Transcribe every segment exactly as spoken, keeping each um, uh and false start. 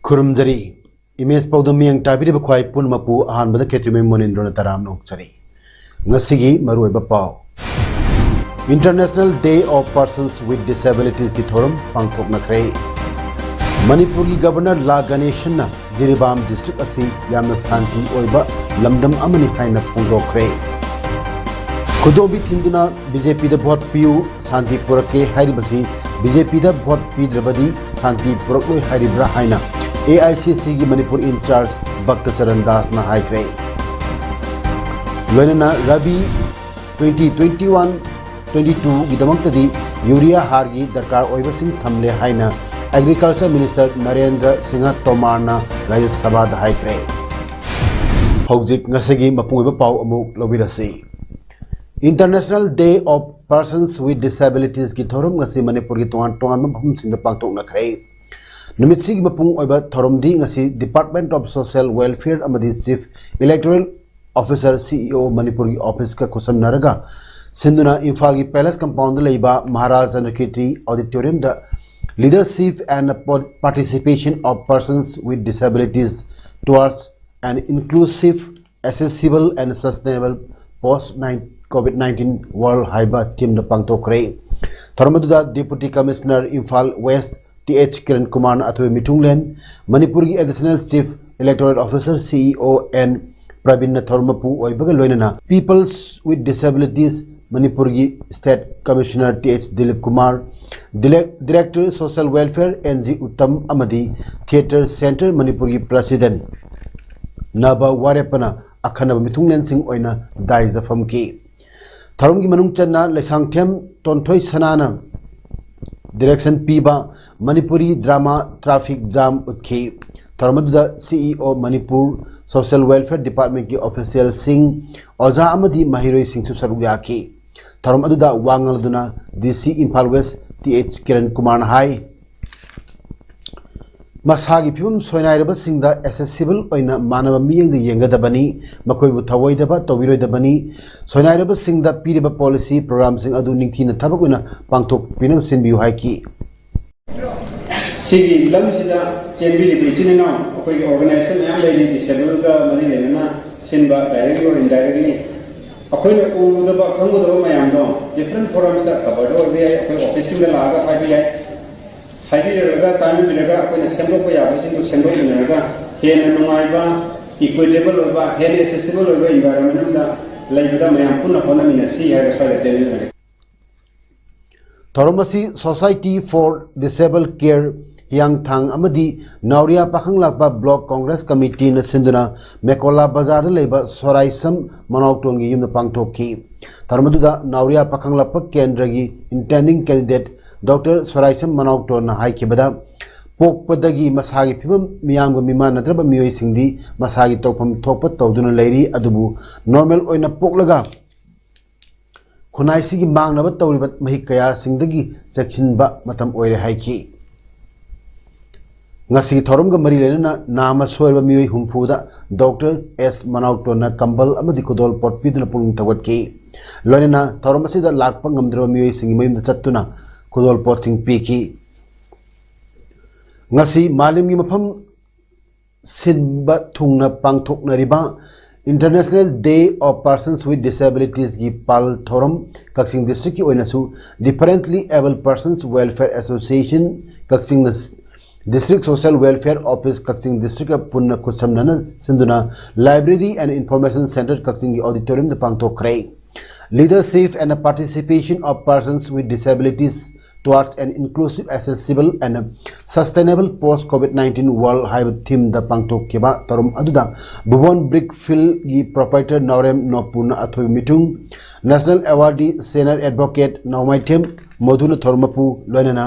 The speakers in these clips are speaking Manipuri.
ꯈꯨꯔꯨꯝꯖꯔꯤ꯫ ꯏꯃꯦꯖ ꯄꯥꯎꯗꯝ ꯃꯤꯠꯌꯦꯡ ꯇꯥꯕꯤꯔꯤꯕ ꯈ꯭ꯋꯥꯏ ꯄꯨꯝꯅꯃꯛꯄꯨ ꯑꯍꯥꯟꯕꯗ ꯈꯦꯇ꯭ꯔꯤꯃꯌꯨꯝ ꯃꯣꯅꯤꯟꯗ꯭ꯔꯣꯅ ꯇꯔꯥꯝꯅ ꯑꯣꯛꯆꯔꯤ꯫ ꯉꯁꯤꯒꯤ ꯃꯔꯨꯑꯣꯏꯕ ꯄꯥꯎ꯫ International Day of Persons with Disabilitiesꯀꯤ ꯊꯧꯔꯝ ꯄꯥꯡꯊꯣꯛꯅꯈ꯭ꯔꯦ꯫ ꯃꯅꯤꯄꯨꯔꯒꯤ ꯒꯕꯔꯅꯔ ꯂꯥ ꯒꯅꯦꯁꯟꯅ ꯖꯤꯔꯤꯕꯥꯝ ꯗꯤꯁꯇ꯭ꯔꯤꯛ ꯑꯁꯤ ꯌꯥꯝꯅ ꯁꯥꯟꯇꯤ ꯑꯣꯏꯕ ꯂꯝꯗꯝ ꯑꯃꯅꯤ ꯍꯥꯏꯅ ꯐꯣꯡꯗꯣꯛꯈ꯭ꯔꯦ꯫ ꯈꯨꯗꯣꯝꯕꯤ ꯊꯤꯟꯗꯨꯅ ꯕꯤ ꯖꯦ ꯄꯤꯗ ꯚꯣꯠ ꯄꯤꯌꯨ, ꯁꯥꯟꯇꯤ ꯄꯨꯔꯛꯀꯦ ꯍꯥꯏꯔꯤꯕꯁꯤ ꯕꯤ ꯖꯦ ꯄꯤꯗ ꯚꯣꯠ ꯄꯤꯗ꯭ꯔꯕꯗꯤ ꯁꯥꯟꯇꯤ ꯄꯨꯔꯛꯂꯣꯏ ꯍꯥꯏꯔꯤꯕ꯭ꯔꯥ ꯍꯥꯏꯅ ꯑꯦ ꯑꯥꯏ ꯁꯤ ꯁꯤꯒꯤ ꯃꯅꯤꯄꯨꯔ ꯏꯟꯆꯥꯔꯖ ꯚꯛꯇ ꯆꯔꯟ ꯗꯥꯁꯅ ꯍꯥꯏꯈ꯭ꯔꯦ꯫ ꯂꯣꯏꯅꯅ ꯔꯕꯤ twenty twenty-one twenty-twoꯒꯤꯗꯃꯛꯇꯗꯤ ꯌꯨꯔꯤꯌꯥ ꯍꯥꯔꯒꯤ ꯗꯔꯀꯥꯔ ꯑꯣꯏꯕꯁꯤꯡ ꯊꯝꯂꯦ ꯍꯥꯏꯅ ꯑꯦꯒ꯭ꯔꯤꯀꯜꯆꯔ ꯃꯤꯅꯤꯁꯇꯔ ꯅꯔꯦꯟꯗ꯭ꯔ ꯁꯤꯡꯍ ꯇꯣꯃꯥꯔꯅ ꯔꯥꯖ꯭ꯌ ꯁꯚꯥꯗ ꯍꯥꯏꯈ꯭ꯔꯦ꯫ ꯍꯧꯖꯤꯛ ꯉꯁꯤꯒꯤ ꯃꯄꯨꯡ ꯑꯣꯏꯕ ꯄꯥꯎ ꯑꯃꯨꯛ ꯂꯧꯕꯤꯔꯁꯤ꯫ International Day of Persons with Disabilitiesꯀꯤ ꯊꯧꯔꯝ ꯉꯁꯤ ꯃꯅꯤꯄꯨꯔꯒꯤ ꯇꯣꯉꯥꯟ ꯇꯣꯉꯥꯟꯕ ꯃꯐꯝꯁꯤꯡꯗ ꯄꯥꯡꯊꯣꯛꯅꯈ꯭ꯔꯦ꯫ ꯅꯨꯃꯤꯠꯁꯤꯒꯤ ꯃꯄꯨꯡ ꯑꯣꯏꯕ ꯊꯧꯔꯝꯗꯤ ꯉꯁꯤ Department of Social Welfare ꯑꯃꯗꯤ Chief Electoral Officer, C E O, ꯃꯅꯤꯄꯨꯔꯒꯤ ꯑꯣꯐꯤꯁꯀ ꯈꯨꯠꯁꯝꯅꯔꯒ ꯁꯤꯟꯗꯨꯅ ꯏꯝꯐꯥꯜꯒꯤ ꯄꯦꯂꯦꯁ ꯀꯝꯄꯥꯎꯟꯗ ꯂꯩꯕ Maharaj ꯆꯟꯗ꯭ꯔꯀꯤꯔꯇꯤ ꯑꯣꯗꯤꯇꯣꯔꯤꯌꯝꯗ Leadership and Participation of Persons with Disabilities Towards an Inclusive, Accessible and Sustainable Post COVID nineteen World ꯍꯥꯏꯕ ꯊꯤꯝꯗ ꯄꯥꯡꯊꯣꯛꯈ꯭ꯔꯦ꯫ ꯊꯧꯔꯝ ꯑꯗꯨꯗ Deputy Commissioner Imphal west T H Kiran ꯀꯨꯃꯥꯔꯅ ꯑꯊꯣꯏꯕ ꯃꯤꯊꯨꯡꯂꯦꯟ, ꯃꯅꯤꯄꯨꯔꯒꯤ Additional Chief Electoral Officer, C E O, N ꯄ꯭ꯔꯕꯤꯟꯅ ꯊꯧꯔꯝ ꯃꯄꯨ ꯑꯣꯏꯕꯒ ꯂꯣꯏꯅꯅ Peoples with Disabilities ꯃꯅꯤꯄꯨꯔꯒꯤ State Commissioner T H Dilip Kumar, Direc-, Director Social Welfare N G Uttam ꯑꯃꯗꯤ Theatre Centre ꯃꯅꯤꯄꯨꯔꯒꯤ President ꯅꯕ ꯋꯥꯔꯦꯞꯄꯅ ꯑꯈꯟꯅꯕ ꯃꯤꯊꯨꯡꯂꯦꯟꯁꯤꯡ ꯑꯣꯏꯅ ꯗꯥꯏꯁꯇ ꯐꯝꯈꯤ꯫ ꯊꯧꯔꯝꯒꯤ ꯃꯅꯨꯡ ꯆꯟꯅ ꯂꯩꯁꯥꯡꯊꯦꯝ ꯇꯣꯟꯊꯣꯏ ꯁꯅꯥꯅ direction ꯄꯤꯕ ꯃꯅꯤꯄꯨꯔꯤ ꯗ꯭ꯔꯃꯥ ꯇ꯭ꯔꯥꯐꯤꯛ ꯖꯥꯝ ꯎꯠꯈꯤ꯫ ꯊꯧꯔꯝ ꯑꯗꯨꯗ ꯁꯤꯏꯑꯣ ꯃꯅꯤꯄꯨꯔ ꯁꯣꯁꯤꯌꯦꯜ ꯋꯦꯜꯐꯤꯌꯔ ꯗꯤꯄꯥꯔꯠꯃꯦꯟꯠꯀꯤ ꯑꯣꯐꯤꯁꯤꯌꯦꯜꯁꯤꯡ, ꯑꯣꯖꯥ ꯑꯃꯗꯤ ꯃꯍꯩꯔꯣꯏꯁꯤꯡꯁꯨ ꯁꯔꯨꯛ ꯌꯥꯈꯤ꯫ ꯊꯧꯔꯝ ꯑꯗꯨꯗ ꯋꯥ ꯉꯥꯡꯂꯗꯨꯅ D C Imphal west T H Kiran ꯀꯨꯃꯥꯔꯅ ꯍꯥꯏ, ꯃꯁꯥꯒꯤ ꯐꯤꯕꯝ ꯁꯣꯏꯅꯥꯏꯔꯕꯁꯤꯡꯗ ꯑꯦꯁꯦꯁꯤꯕꯜ ꯑꯣꯏꯅ ꯃꯥꯟꯅꯕ ꯃꯤꯠꯌꯦꯡꯗ ꯌꯦꯡꯒꯗꯕꯅꯤ, ꯃꯈꯣꯏꯕꯨ ꯊꯑꯣꯏꯗꯕ ꯇꯧꯕꯤꯔꯣꯏꯗꯕꯅꯤ꯫ ꯁꯣꯏꯅꯥꯏꯔꯕꯁꯤꯡꯗ ꯄꯤꯔꯤꯕ ꯄꯣꯂꯤꯁꯤ ꯄ꯭ꯔꯣꯒ꯭ꯔꯥꯝꯁꯤꯡ ꯑꯗꯨ ꯅꯤꯡꯊꯤꯅ ꯊꯕꯛ ꯑꯣꯏꯅ ꯄꯥꯡꯊꯣꯛꯄꯤꯅꯕ ꯁꯤꯟꯕꯤꯌꯨ ꯍꯥꯏꯈꯤ꯫ ꯁꯤꯒꯤ ꯂꯝꯁꯤꯗ ꯆꯦꯟꯕꯤꯔꯤꯕ ꯏꯆꯤꯟ ꯏꯅꯥꯎ ꯑꯩꯈꯣꯏꯒꯤ ꯑꯣꯔꯒꯅꯥꯏꯖꯦꯁꯟ ꯃꯌꯥꯝ ꯂꯩꯔꯤ, ꯗꯤꯁꯦꯕꯜꯒ ꯃꯔꯤ ꯂꯩꯅꯅ ꯁꯤꯟꯕ, directly or indirectly꯫ ꯑꯩꯈꯣꯏꯅ ꯎꯒꯗꯕ ꯈꯪꯒꯗꯕ ꯃꯌꯥꯝꯗꯣ different forumꯁꯇ coverꯗ ꯑꯣꯏꯕ ꯌꯥꯏ, ꯑꯩꯈꯣꯏ ꯑꯣꯐꯤꯁꯁꯤꯡꯗ ꯂꯥꯛꯑꯒ ꯍꯥꯏꯕ ꯌꯥꯏ꯫ ꯍꯥꯏꯕꯤꯔꯒ, ꯇꯥꯟꯅꯕꯤꯔꯒ ꯑꯩꯈꯣꯏꯅ ꯁꯦꯝꯗꯣꯛꯄ ꯌꯥꯕꯁꯤꯡꯗꯨ ꯁꯦꯝꯗꯣꯛꯃꯤꯟꯅꯔꯒ ꯍꯦꯟꯅ ꯅꯨꯡꯉꯥꯏꯕ, equitable ꯑꯣꯏꯕ, ꯍꯦꯟꯅ accessible ꯑꯣꯏꯕ environment ꯑꯃꯗ ꯂꯩꯕꯗ ꯃꯌꯥꯝ ꯄꯨꯟꯅ ꯍꯣꯠꯅꯃꯤꯟꯅꯁꯤ ꯍꯥꯏꯕ ꯁ꯭ꯋꯥꯏꯗ ꯇꯦꯟꯖꯕꯅꯤ꯫ ꯊꯧꯔꯝ ꯑꯁꯤ Society for Disabled Care ꯍꯤꯌꯥꯡꯊꯥꯡ ꯑꯃꯗꯤ ꯅꯥꯎꯔꯤꯌꯥ ꯄꯥꯈꯪ ꯂꯥꯛꯄ ꯕ꯭ꯂꯣꯛ ꯀꯣꯡꯒ꯭ꯔꯦꯁ ꯀꯃꯤꯇꯤꯅ ꯁꯤꯟꯗꯨꯅ ꯃꯦꯀꯣꯂꯥ ꯕꯖꯥꯔꯗ ꯂꯩꯕ ꯁꯣꯔꯥꯏꯁꯝ ꯃꯅꯥꯎꯇꯣꯟꯒꯤ ꯌꯨꯝꯗ ꯄꯥꯡꯊꯣꯛꯈꯤ꯫ ꯊꯧꯔꯝ ꯑꯗꯨꯗ ꯅꯥꯎꯔꯤꯌꯥ ꯄꯥꯈꯪ ꯂꯥꯛꯄ ꯀꯦꯟꯗ꯭ꯔꯒꯤ intending candidate ꯗꯣꯛꯇꯔ ꯁꯣꯔꯥꯏꯁꯝ ꯃꯅꯥꯎꯇꯣꯟꯅ ꯍꯥꯏꯈꯤꯕꯗ, ꯄꯣꯛꯄꯗꯒꯤ ꯃꯁꯥꯒꯤ ꯐꯤꯕꯝ ꯃꯤꯌꯥꯝꯒ ꯃꯤꯃꯥꯟꯅꯗ꯭ꯔꯕ ꯃꯤꯑꯣꯏꯁꯤꯡꯗꯤ ꯃꯁꯥꯒꯤ ꯇꯧꯐꯝ ꯊꯣꯛꯄ ꯇꯧꯗꯨꯅ ꯂꯩꯔꯤ, ꯑꯗꯨꯕꯨ ꯅꯣꯔꯃꯦꯜ ꯑꯣꯏꯅ ꯄꯣꯛꯂꯒ ꯈꯨꯟꯅꯥꯏꯁꯤꯒꯤ ꯃꯥꯡꯅꯕ ꯇꯧꯔꯤꯕ ꯃꯍꯤꯛ ꯀꯌꯥꯁꯤꯡꯗꯒꯤ ꯆꯦꯛꯁꯤꯟꯕ ꯃꯇꯝ ꯑꯣꯏꯔꯦ ꯍꯥꯏꯈꯤ꯫ ꯉꯁꯤꯒꯤ ꯊꯧꯔꯝꯒ ꯃꯔꯤ ꯂꯩꯅꯅ ꯅꯥꯝꯃ ꯁꯣꯏꯔꯕ ꯃꯤꯑꯣꯏ ꯍꯨꯝꯐꯨꯗ ꯗꯣꯛꯇꯔ ꯑꯦꯁ ꯃꯅꯥꯎꯇꯣꯟꯅ ꯀꯝꯕꯜ ꯑꯃꯗꯤ ꯈꯨꯗꯣꯜ ꯄꯣꯠ ꯄꯤꯗꯨꯅ ꯄꯨꯛꯅꯤꯡ ꯊꯧꯒꯠꯈꯤ꯫ ꯂꯣꯏꯅꯅ ꯊꯧꯔꯝ ꯑꯁꯤꯗ ꯂꯥꯛꯄ ꯉꯝꯗ꯭ꯔꯕ ꯃꯤꯑꯣꯏꯁꯤꯡꯒꯤ ꯃꯌꯨꯝꯗ ꯆꯠꯇꯨꯅ ꯈꯨꯗꯣꯜ ꯄꯣꯠꯁꯤꯡ ꯄꯤꯈꯤ꯫ ꯉꯁꯤ ꯃꯥꯂꯦꯝꯒꯤ ꯃꯐꯝ ꯁꯤꯟꯕ ꯊꯨꯡꯅ ꯄꯥꯡꯊꯣꯛꯅꯔꯤꯕ International Day of Persons with Disabilitiesꯀꯤ ꯄꯥꯜ ꯊꯧꯔꯝ ꯀꯛꯆꯤꯡ ꯗꯤꯁꯇ꯭ꯔꯤꯛꯀꯤ ꯑꯣꯏꯅꯁꯨ Differently Abled Persons Welfare Association ꯀꯛꯆꯤꯡꯅ District Social Welfare Office ꯀꯛꯆꯤꯡ ꯗꯤꯁꯇ꯭ꯔꯤꯛꯀ ꯄꯨꯟꯅ ꯈꯨꯠꯁꯝꯅꯅ ꯁꯤꯟꯗꯨꯅ Library and Information Centre ꯀꯛꯆꯤꯡꯒꯤ auditoriumꯗ ꯄꯥꯡꯊꯣꯛꯈ꯭ꯔꯦ꯫ Leadership and Participation of Persons with Disabilities towards an Inclusive, Accessible and Sustainable Post COVID nineteen World ꯍꯥꯏꯕ themeꯗ ꯄꯥꯡꯊꯣꯛꯈꯤꯕ ꯊꯧꯔꯝ ꯑꯗꯨꯗ ꯚꯨꯕꯣꯟ ꯕ꯭ꯔꯤꯛ ꯐꯤꯜꯒꯤ proprietor ꯅꯥꯎꯔꯦꯝ ꯅꯣꯄꯨꯅ ꯑꯊꯣꯏꯕ ꯃꯤꯊꯨꯡ, National Awardee Senior Advocate ꯅꯥꯎꯃꯥꯏꯊꯦꯝ ꯃꯣꯗꯨꯅ ꯊꯧꯔꯝ ꯃꯄꯨ, ꯂꯣꯏꯅꯅ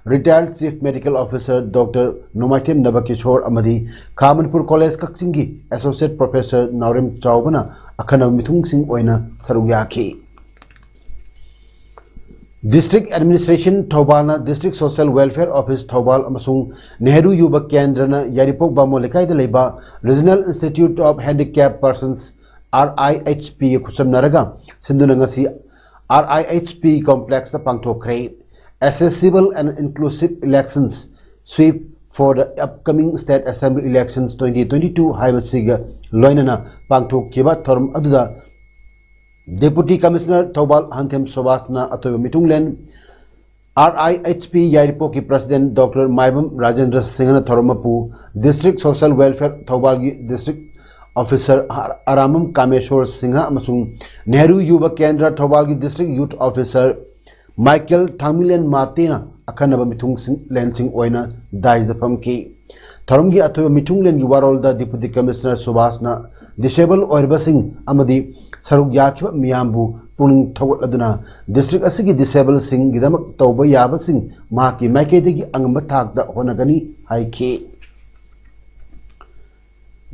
Retired Chief Medical Officer Doctor ꯅꯣꯡꯃꯥꯏꯊꯦꯝ ꯅꯕꯀꯤꯁꯣꯔ ꯑꯃꯗꯤ ꯈꯥ ꯃꯅꯤꯄꯨꯔ ꯀꯣꯂꯦꯖ ꯀꯛꯆꯤꯡꯒꯤ Associate Professor ꯅꯥꯎꯔꯦꯝ ꯆꯥꯎꯕꯅ ꯑꯈꯟꯅꯕ ꯃꯤꯊꯨꯡꯁꯤꯡ ꯑꯣꯏꯅ ꯁꯔꯨꯛ ꯌꯥꯈꯤ꯫ District Administration ꯊꯧꯕꯥꯜꯅ District Social Welfare Office Thoubal ꯑꯃꯁꯨꯡ ꯅꯦꯍꯔꯨ ꯌꯨꯕ ꯀꯦꯟꯗ꯭ꯔꯅ ꯌꯥꯏꯔꯤꯄꯣꯛ ꯕꯥꯃꯣꯟ ꯂꯩꯀꯥꯏꯗ ꯂꯩꯕ Regional Institute of Handicapped Persons, R I H P ꯒ ꯈꯨꯠꯁꯝꯅꯔꯒ ꯁꯤꯟꯗꯨꯅ ꯉꯁꯤ R I H P complexꯇ ꯄꯥꯡꯊꯣꯛꯈ꯭ꯔꯦ꯫ Accessible and Inclusive Elections, sweep, for the upcoming State Assembly Elections twenty twenty-two ꯍꯥꯏꯕꯁꯤꯒ ꯂꯣꯏꯅꯅ ꯄꯥꯡꯊꯣꯛꯈꯤꯕ ꯊꯧꯔꯝ ꯑꯗꯨꯗ Deputy Commissioner ꯊꯧꯕꯥꯜ ꯍꯟꯊꯦꯝ ꯁꯨꯕꯥꯁꯅ ꯑꯊꯣꯏꯕ ꯃꯤꯊꯨꯡꯂꯦꯟ, R I H P ꯌꯥꯏꯔꯤꯄꯣꯛꯀꯤ President Doctor ꯃꯥꯏꯕꯝ ꯔꯥꯖꯦꯟꯗ꯭ꯔ ꯁꯤꯡꯍꯅ ꯊꯧꯔꯝ ꯃꯄꯨ, District Social Welfare ꯊꯧꯕꯥꯜꯒꯤ District Officer ꯑꯔꯥꯃꯝ ꯀꯥꯃꯦꯁꯣꯔ Singh ꯑꯃꯁꯨꯡ ꯅꯦꯍꯔꯨ ꯌꯨꯕ ꯀꯦꯟꯗ꯭ꯔ ꯊꯧꯕꯥꯜꯒꯤ District Youth Officer ꯃꯥꯏꯀꯦꯜ ꯊꯥꯡꯃꯤꯂꯦꯟ ꯃꯥꯇꯦꯅ ꯑꯈꯟꯅꯕ ꯃꯤꯊꯨꯡꯂꯦꯟꯁꯤꯡ ꯑꯣꯏꯅ ꯗꯥꯏꯁꯇ ꯐꯝꯈꯤ꯫ ꯊꯧꯔꯝꯒꯤ ꯑꯊꯣꯏꯕ ꯃꯤꯊꯨꯡꯂꯦꯟꯒꯤ ꯋꯥꯔꯣꯜꯗ Deputy Commissioner ꯁꯨꯕꯥꯁꯅ disable ꯑꯣꯏꯔꯕꯁꯤꯡ ꯑꯃꯗꯤ ꯁꯔꯨꯛ ꯌꯥꯈꯤꯕ ꯃꯤꯌꯥꯝꯕꯨ ꯄꯨꯛꯅꯤꯡ ꯊꯧꯒꯠꯂꯗꯨꯅ district ꯑꯁꯤꯒꯤ disableꯁꯤꯡꯒꯤꯗꯃꯛ ꯇꯧꯕ ꯌꯥꯕꯁꯤꯡ ꯃꯍꯥꯛꯀꯤ ꯃꯥꯏꯀꯩꯗꯒꯤ ꯑꯉꯝꯕ ꯊꯥꯛꯇ ꯍꯣꯠꯅꯒꯅꯤ ꯍꯥꯏꯈꯤ꯫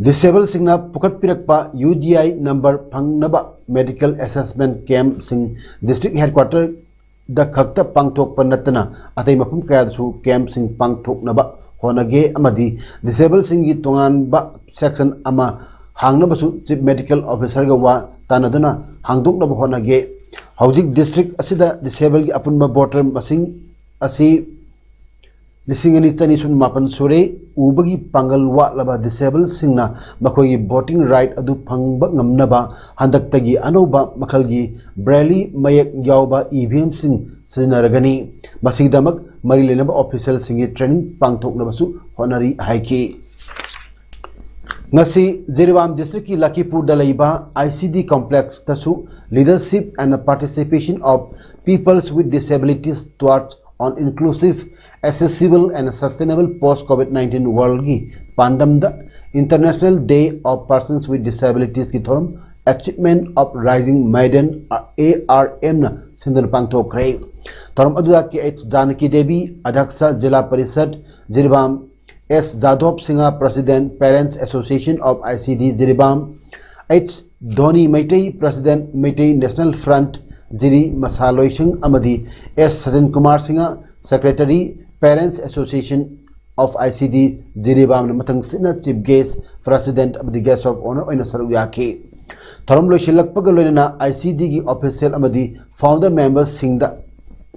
Disableꯁꯤꯡꯅ ꯄꯨꯈꯠꯄꯤꯔꯛꯄ U D I number ꯐꯪꯅꯕ medical assessment campꯁꯤꯡ district headquarterꯗ ꯈꯛꯇ ꯄꯥꯡꯊꯣꯛꯄ ꯅꯠꯇꯅ ꯑꯇꯩ ꯃꯐꯝ ꯀꯌꯥꯗꯁꯨ campꯁꯤꯡ ꯄꯥꯡꯊꯣꯛꯅꯕ ꯍꯣꯠꯅꯒꯦ ꯑꯃꯗꯤ disableꯁꯤꯡꯒꯤ ꯇꯣꯉꯥꯟꯕ section ꯑꯃ ꯍꯥꯡꯅꯕꯁꯨ Chief Medical Officerꯒ ꯋꯥ ꯇꯥꯟꯅꯗꯨꯅ ꯍꯥꯡꯗꯣꯛꯅꯕ ꯍꯣꯠꯅꯒꯦ꯫ ꯍꯧꯖꯤꯛ district ꯑꯁꯤꯗ disableꯒꯤ ꯑꯄꯨꯟꯕ voter ꯃꯁꯤꯡ ꯑꯁꯤ ꯂꯤꯁꯤꯡ ꯑꯅꯤ ꯆꯅꯤ ꯁꯨꯞꯅ ꯃꯥꯄꯟ ꯁꯨꯔꯦ꯫ ꯎꯕꯒꯤ ꯄꯥꯡꯒꯜ ꯋꯥꯠꯂꯕ disableꯁꯤꯡꯅ ꯃꯈꯣꯏꯒꯤ voting right ꯑꯗꯨ ꯐꯪꯕ ꯉꯝꯅꯕ ꯍꯟꯗꯛꯇꯒꯤ ꯑꯅꯧꯕ ꯃꯈꯜꯒꯤ Braille ꯃꯌꯦꯛ ꯌꯥꯎꯕ E V Mꯁꯤꯡ ꯁꯤꯖꯤꯟꯅꯔꯒꯅꯤ꯫ ꯃꯁꯤꯒꯤꯗꯃꯛ ꯃꯔꯤ ꯂꯩꯅꯕ officialꯁꯤꯡꯒꯤ training ꯄꯥꯡꯊꯣꯛꯅꯕꯁꯨ ꯍꯣꯠꯅꯔꯤ ꯍꯥꯏꯈꯤ꯫ ꯉꯁꯤ ꯖꯤꯔꯤꯕꯥꯝ districtꯀꯤ ꯂꯈꯤꯄꯨꯔꯗ ꯂꯩꯕ I C D complexꯇꯁꯨ Leadership and Participation of Peoples with Disabilities Towards an Inclusive, Accessible and Sustainable Post COVID nineteen Worldꯒꯤ ꯄꯥꯟꯗꯝꯗ International Day of Persons with Disabilitiesꯀꯤ ꯊꯧꯔꯝ Achievement of Rising Maiden, A R M ꯅ ꯁꯤꯟꯗꯨꯅ ꯄꯥꯡꯊꯣꯛꯈ꯭ꯔꯦ꯫ ꯊꯧꯔꯝ ꯑꯗꯨꯗ K H Janaki Devi, ꯑꯗ꯭ꯌꯛꯁ zila parishad Jiribam, S Jadhop Singha, President, Parents Association of I C D Jiribam, H Dhoni Meitei, President, Meitei National Front, ꯖꯤꯔꯤ ꯃꯁꯥꯂꯣꯏꯁꯪ, ꯑꯃꯗꯤ S Sajan Kumar Singha, Secretary, Parents Association of I C D Jiribamꯅ ꯃꯊꯪꯁꯤꯠꯅ Chief Guest, President ꯑꯃꯗꯤ Guest of Honour ꯑꯣꯏꯅ ꯁꯔꯨꯛ ꯌꯥꯈꯤ꯫ ꯊꯧꯔꯝ ꯂꯣꯏꯁꯤꯜꯂꯛꯄꯒ ꯂꯣꯏꯅꯅ I C D ꯒꯤ official ꯑꯃꯗꯤ founder memberꯁꯤꯡꯗ,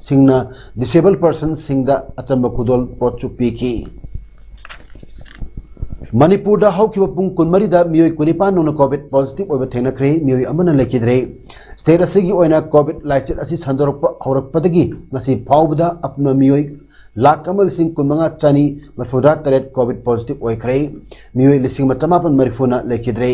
ꯁꯤꯡꯅ disabled personꯁꯤꯡꯗ ꯑꯆꯝꯕ ꯈꯨꯗꯣꯜ ꯄꯣꯠꯁꯨ ꯄꯤꯈꯤ꯫ ꯃꯅꯤꯄꯨꯔꯗ ꯍꯧꯈꯤꯕ ꯄꯨꯡ ꯀꯨꯟꯃꯔꯤꯗ ꯃꯤꯑꯣꯏ ꯀꯨꯟꯅꯤꯄꯥꯟ ꯅꯧꯅ COVID positive ꯑꯣꯏꯕ ꯊꯦꯡꯅꯈ꯭ꯔꯦ, ꯃꯤꯑꯣꯏ ꯑꯃꯅ ꯂꯩꯈꯤꯗ꯭ꯔꯦ꯫ State ꯑꯁꯤꯒꯤ ꯑꯣꯏꯅ COVID ꯂꯥꯏꯆꯠ ꯑꯁꯤ ꯁꯟꯗꯣꯔꯛꯄ ꯍꯧꯔꯛꯄꯗꯒꯤ ꯉꯁꯤ ꯐꯥꯎꯕꯗ ꯑꯄꯨꯟꯕ ꯃꯤꯑꯣꯏ ꯂꯥꯈ ꯑꯃ ꯂꯤꯁꯤꯡ ꯀꯨꯟꯃꯉꯥ ꯆꯅꯤ ꯃꯔꯤꯐꯨꯇꯔꯦꯠ COVID positive ꯑꯣꯏꯈ꯭ꯔꯦ꯫ ꯃꯤꯑꯣꯏ ꯂꯤꯁꯤꯡ ꯆꯃꯥꯄꯟ ꯃꯔꯤꯐꯨꯅ ꯂꯩꯈꯤꯗ꯭ꯔꯦ꯫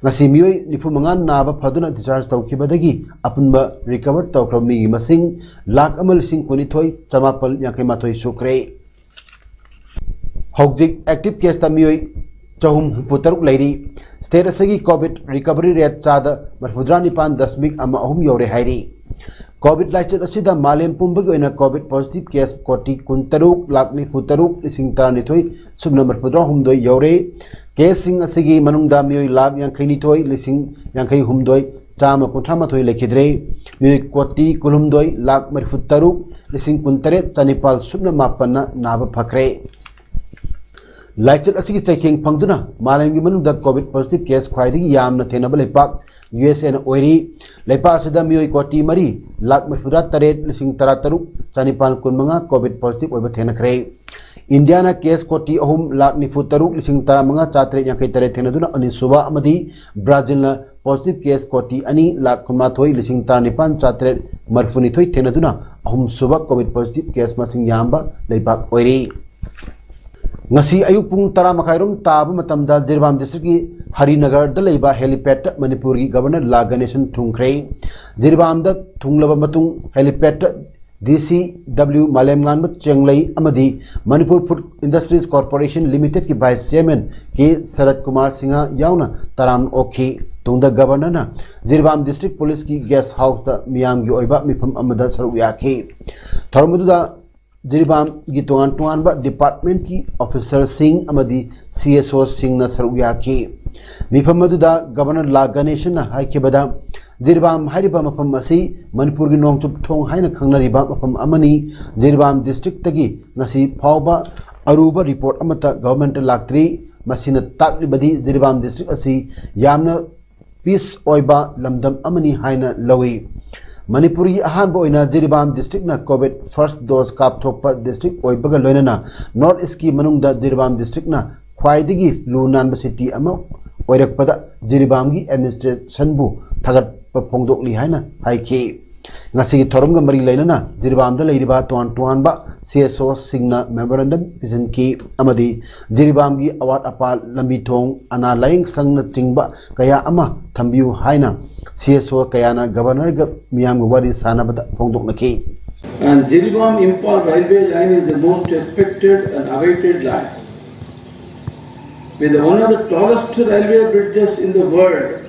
ꯉꯁꯤ ꯃꯤꯑꯣꯏ ꯅꯤꯐꯨ ꯃꯉꯥ ꯅꯥꯕ ꯐꯗꯨꯅ discharge ꯇꯧꯈꯤꯕꯗꯒꯤ ꯑꯄꯨꯟꯕ recover ꯇꯧꯈ꯭ꯔꯕ ꯃꯤꯒꯤ ꯃꯁꯤꯡ ꯂꯥꯈ ꯑꯃ ꯂꯤꯁꯤꯡ ꯀꯨꯟꯅꯤꯊꯣꯏ ꯆꯃꯥꯄꯜ ꯌꯥꯡꯈꯩ ꯃꯥꯊꯣꯏ ꯁꯨꯈ꯭ꯔꯦ꯫ ꯍꯧꯖꯤꯛ active caseꯇ ꯃꯤꯑꯣꯏ ꯆꯍꯨꯝ ꯍꯨꯝꯐꯨ ꯇꯔꯨꯛ ꯂꯩꯔꯤ꯫ State ꯑꯁꯤꯒꯤ COVID recovery rate ꯆꯥꯗ ꯃꯔꯤꯐꯨꯇꯔꯥ ꯅꯤꯄꯥꯟ ꯗꯁꯃꯤꯛ ꯑꯃ ꯑꯍꯨꯝ ꯌꯧꯔꯦ ꯍꯥꯏꯔꯤ꯫ COVID ꯂꯥꯏꯆꯠ ꯑꯁꯤꯗ ꯃꯥꯂꯦꯝ ꯄꯨꯝꯕꯒꯤ ꯑꯣꯏꯅ COVID positive case ꯀꯣꯇꯤ ꯀꯨꯟꯇꯔꯨꯛ ꯂꯥꯈ ꯅꯤꯐꯨꯇꯔꯨꯛ ꯂꯤꯁꯤꯡ ꯇꯔꯥꯅꯤꯊꯣꯏ ꯁꯨꯞꯅ ꯃꯔꯤꯐꯨꯇꯔꯥ ꯍꯨꯝꯗꯣꯏ ꯌꯧꯔꯦ꯫ Caseꯁꯤꯡ ꯑꯁꯤꯒꯤ ꯃꯅꯨꯡꯗ ꯃꯤꯑꯣꯏ ꯂꯥꯈ ꯌꯥꯡꯈꯩꯅꯤꯊꯣꯏ ꯂꯤꯁꯤꯡ ꯌꯥꯡꯈꯩ ꯍꯨꯝꯗꯣꯏ ꯆꯥꯝꯃ ꯀꯨꯟꯊ꯭ꯔꯥ ꯃꯥꯊꯣꯏ ꯂꯩꯈꯤꯗ꯭ꯔꯦ꯫ ꯃꯤꯑꯣꯏ ꯀꯣꯇꯤ ꯀꯨꯟꯍꯨꯝꯗꯣꯏ ꯂꯥꯈ ꯃꯔꯤꯐꯨꯇꯔꯨꯛ ꯂꯤꯁꯤꯡ ꯀꯨꯟꯇꯔꯦꯠ ꯆꯅꯤꯄꯥꯜ ꯁꯨꯞꯅ ꯃꯥꯄꯟꯅ ꯅꯥꯕ ꯐꯈ꯭ꯔꯦ꯫ ꯂꯥꯏꯆꯠ ꯑꯁꯤꯒꯤ ꯆꯩꯊꯦꯡ ꯐꯪꯗꯨꯅ ꯃꯥꯂꯦꯝꯒꯤ ꯃꯅꯨꯡꯗ COVID positive case ꯈ꯭ꯋꯥꯏꯗꯒꯤ ꯌꯥꯝꯅ ꯊꯦꯡꯅꯕ ꯂꯩꯄꯥꯛ USAꯅ ꯑꯣꯏꯔꯤ꯫ ꯂꯩꯄꯥꯛ ꯑꯁꯤꯗ ꯃꯤꯑꯣꯏ ꯀꯣꯇꯤ ꯃꯔꯤ ꯂꯥꯈ ꯃꯔꯤꯐꯨꯇꯔꯥ ꯇꯔꯦꯠ ꯂꯤꯁꯤꯡ ꯇꯔꯥ ꯇꯔꯨꯛ ꯆꯅꯤꯄꯥꯜ ꯀꯨꯟꯃꯉꯥ COVID positive ꯑꯣꯏꯕ ꯊꯦꯡꯅꯈ꯭ꯔꯦ꯫ ꯏꯟꯗꯤꯌꯥꯅ case ꯀꯣꯇꯤ ꯑꯍꯨꯝ ꯂꯥꯈ ꯅꯤꯐꯨ ꯇꯔꯨꯛ ꯂꯤꯁꯤꯡ ꯇꯔꯥ ꯃꯉꯥ ꯆꯥꯇꯔꯦꯠ ꯌꯥꯡꯈꯩ ꯇꯔꯦꯠ ꯊꯦꯡꯅꯗꯨꯅ ꯑꯅꯤꯁꯨꯕ ꯑꯃꯗꯤ ꯕ꯭ꯔꯥꯖꯤꯜꯅ positive case ꯀꯣꯇꯤ ꯑꯅꯤ ꯂꯥꯈ ꯀꯨꯟꯃꯥꯊꯣꯏ ꯂꯤꯁꯤꯡ ꯇꯔꯥꯅꯤꯄꯥꯟ ꯆꯥꯇꯔꯦꯠ ꯃꯔꯤꯐꯨꯅꯤꯊꯣꯏ ꯊꯦꯡꯅꯗꯨꯅ ꯑꯍꯨꯝꯁꯨꯕ COVID positive case ꯃꯁꯤꯡ ꯌꯥꯝꯕ ꯂꯩꯕꯥꯛ ꯑꯣꯏꯔꯤ꯫ ꯉꯁꯤ ꯑꯌꯨꯛ ꯄꯨꯡ ꯇꯔꯥ ꯃꯈꯥꯏꯔꯣꯝ ꯇꯥꯕ ꯃꯇꯝꯗ ꯖꯤꯔꯤꯕꯥꯝ districtꯀꯤ ꯍꯔꯤꯅꯒꯔꯗ ꯂꯩꯕ helipad ꯃꯅꯤꯄꯨꯔꯒꯤ Governor ꯂꯥ ꯒꯅꯦꯁꯟ ꯊꯨꯡꯈ꯭ꯔꯦ꯫ ꯖꯤꯔꯤꯕꯥꯝꯗ ꯊꯨꯡꯂꯕ ꯃꯇꯨꯡ helipad ꯗꯤ ꯁꯤ ꯗꯕ꯭ꯂꯤꯎ ꯃꯥꯂꯦꯝꯉꯥꯟꯕ ꯆꯦꯡꯂꯩ ꯑꯃꯗꯤ ꯃꯅꯤꯄꯨꯔ ꯐꯨꯗ ꯏꯟꯗꯁꯇ꯭ꯔꯤꯁ ꯀꯣꯔꯄꯣꯔꯦꯁꯟ ꯂꯤꯃꯤꯇꯦꯗꯀꯤ vice chairman K Sarat Kumar Singh ꯌꯥꯎꯅ ꯇꯔꯥꯝꯅ ꯑꯣꯛꯈꯤ꯫ ꯇꯨꯡꯗ ꯒꯕꯔꯅꯔꯅ ꯖꯤꯔꯤꯕꯥꯝ ꯗꯤꯁꯇ꯭ꯔꯤꯛ ꯄꯨꯂꯤꯁꯀꯤ ꯒꯦꯁ ꯍꯥꯎꯁꯇ ꯃꯤꯌꯥꯝꯒꯤ ꯑꯣꯏꯕ ꯃꯤꯐꯝ ꯑꯃꯗ ꯁꯔꯨꯛ ꯌꯥꯈꯤ꯫ ꯊꯧꯔꯝ ꯑꯗꯨꯗ ꯖꯤꯔꯤꯕꯥꯝꯒꯤ ꯇꯣꯉꯥꯟ ꯇꯣꯉꯥꯟꯕ ꯗꯤꯄꯥꯔꯠꯃꯦꯟꯠꯀꯤ ꯑꯣꯐꯤꯁꯔꯁꯤꯡ ꯑꯃꯗꯤ ꯁꯤ ꯑꯦꯁ ꯑꯣꯁꯤꯡꯅ ꯁꯔꯨꯛ ꯌꯥꯈꯤ꯫ ꯃꯤꯐꯝ ꯑꯗꯨꯗ ꯒꯕꯔꯅꯔ ꯂꯥ ꯒꯅꯦꯁꯟꯅ ꯍꯥꯏꯈꯤꯕꯗ, ꯖꯤꯔꯤꯕꯥꯝ ꯍꯥꯏꯔꯤꯕ ꯃꯐꯝ ꯑꯁꯤ ꯃꯅꯤꯄꯨꯔꯒꯤ ꯅꯣꯡꯆꯨꯞ ꯊꯣꯡ ꯍꯥꯏꯅ ꯈꯪꯅꯔꯤꯕ ꯃꯐꯝ ꯑꯃꯅꯤ꯫ ꯖꯤꯔꯤꯕꯥꯝ ꯗꯤꯁꯇ꯭ꯔꯤꯛꯇꯒꯤ ꯉꯁꯤ ꯐꯥꯎꯕ ꯑꯔꯨꯕ ꯔꯤꯄꯣꯔꯠ ꯑꯃꯠꯇ ꯒꯚꯔꯟꯃꯦꯟꯠꯇ ꯂꯥꯛꯇ꯭ꯔꯤ꯫ ꯃꯁꯤꯅ ꯇꯥꯛꯂꯤꯕꯗꯤ ꯖꯤꯔꯤꯕꯥꯝ ꯗꯤꯁꯇ꯭ꯔꯤꯛ ꯑꯁꯤ ꯌꯥꯝꯅ ꯄꯤꯁ ꯑꯣꯏꯕ ꯂꯝꯗꯝ ꯑꯃꯅꯤ ꯍꯥꯏꯅ ꯂꯧꯏ꯫ ꯃꯅꯤꯄꯨꯔꯒꯤ ꯑꯍꯥꯟꯕ ꯑꯣꯏꯅ ꯖꯤꯔꯤꯕꯥꯝ ꯗꯤꯁꯇ꯭ꯔꯤꯛꯅ ꯀꯣꯚꯤꯗ ꯐꯥꯔꯁ ꯗꯣꯁ ꯀꯥꯞꯊꯣꯛꯄ ꯗꯤꯁꯇ꯭ꯔꯤꯛ ꯑꯣꯏꯕꯒ ꯂꯣꯏꯅꯅ ꯅꯣꯔꯠ ꯏꯁ꯭ꯠꯀꯤ ꯃꯅꯨꯡꯗ ꯖꯤꯔꯤꯕꯥꯝ ꯗꯤꯁꯇ꯭ꯔꯤꯛꯅ ꯈ꯭ꯋꯥꯏꯗꯒꯤ ꯂꯨ ꯅꯥꯟꯕ ꯁꯤꯇꯤ ꯑꯃ ꯑꯣꯏꯔꯛꯄꯗ ꯖꯤꯔꯤꯕꯥꯝꯒꯤ ꯑꯦꯗꯃꯤꯅꯤꯁꯇ꯭ꯔꯦꯁꯟꯕꯨ ꯊꯥꯒꯠꯄ ꯐꯣꯡꯗꯣꯛꯂꯤ ꯍꯥꯏꯅ ꯍꯥꯏꯈꯤ꯫ ꯉꯁꯤꯒꯤ ꯊꯧꯔꯝꯒ ꯃꯔꯤ ꯂꯩꯅꯅ ꯖꯤꯔꯤꯕꯥꯝꯗ ꯂꯩꯔꯤꯕ ꯇꯣꯉꯥꯟ ꯇꯣꯉꯥꯟꯕ ꯁꯤ ꯑꯦꯁ ꯑꯣꯁꯤꯡꯅ ꯃꯦꯃꯣꯔꯦꯟꯗꯝ ꯄꯤꯁꯤꯟꯈꯤ ꯑꯃꯗꯤ ꯖꯤꯔꯤꯕꯥꯝꯒꯤ ꯑꯋꯥꯠ ꯑꯄꯥ, ꯂꯝꯕꯤ ꯊꯣꯡ, ꯑꯅꯥ ꯂꯥꯌꯦꯡ ꯁꯪꯅꯆꯤꯡꯕ ꯀꯌꯥ ꯑꯃ ꯊꯝꯕꯤꯌꯨ ꯍꯥꯏꯅ ꯁꯤ ꯑꯦꯁ ꯑꯣ ꯀꯌꯥꯅ ꯒꯕꯔꯅꯔꯒ ꯃꯤꯌꯥꯝꯒ ꯋꯥꯔꯤ ꯁꯥꯟꯅꯕꯗ ꯐꯣꯡꯗꯣꯛꯅꯈꯤ꯫ And Jiribam Imphal railway line is the most respected and awaited line, with one of the tallest railway bridges in the world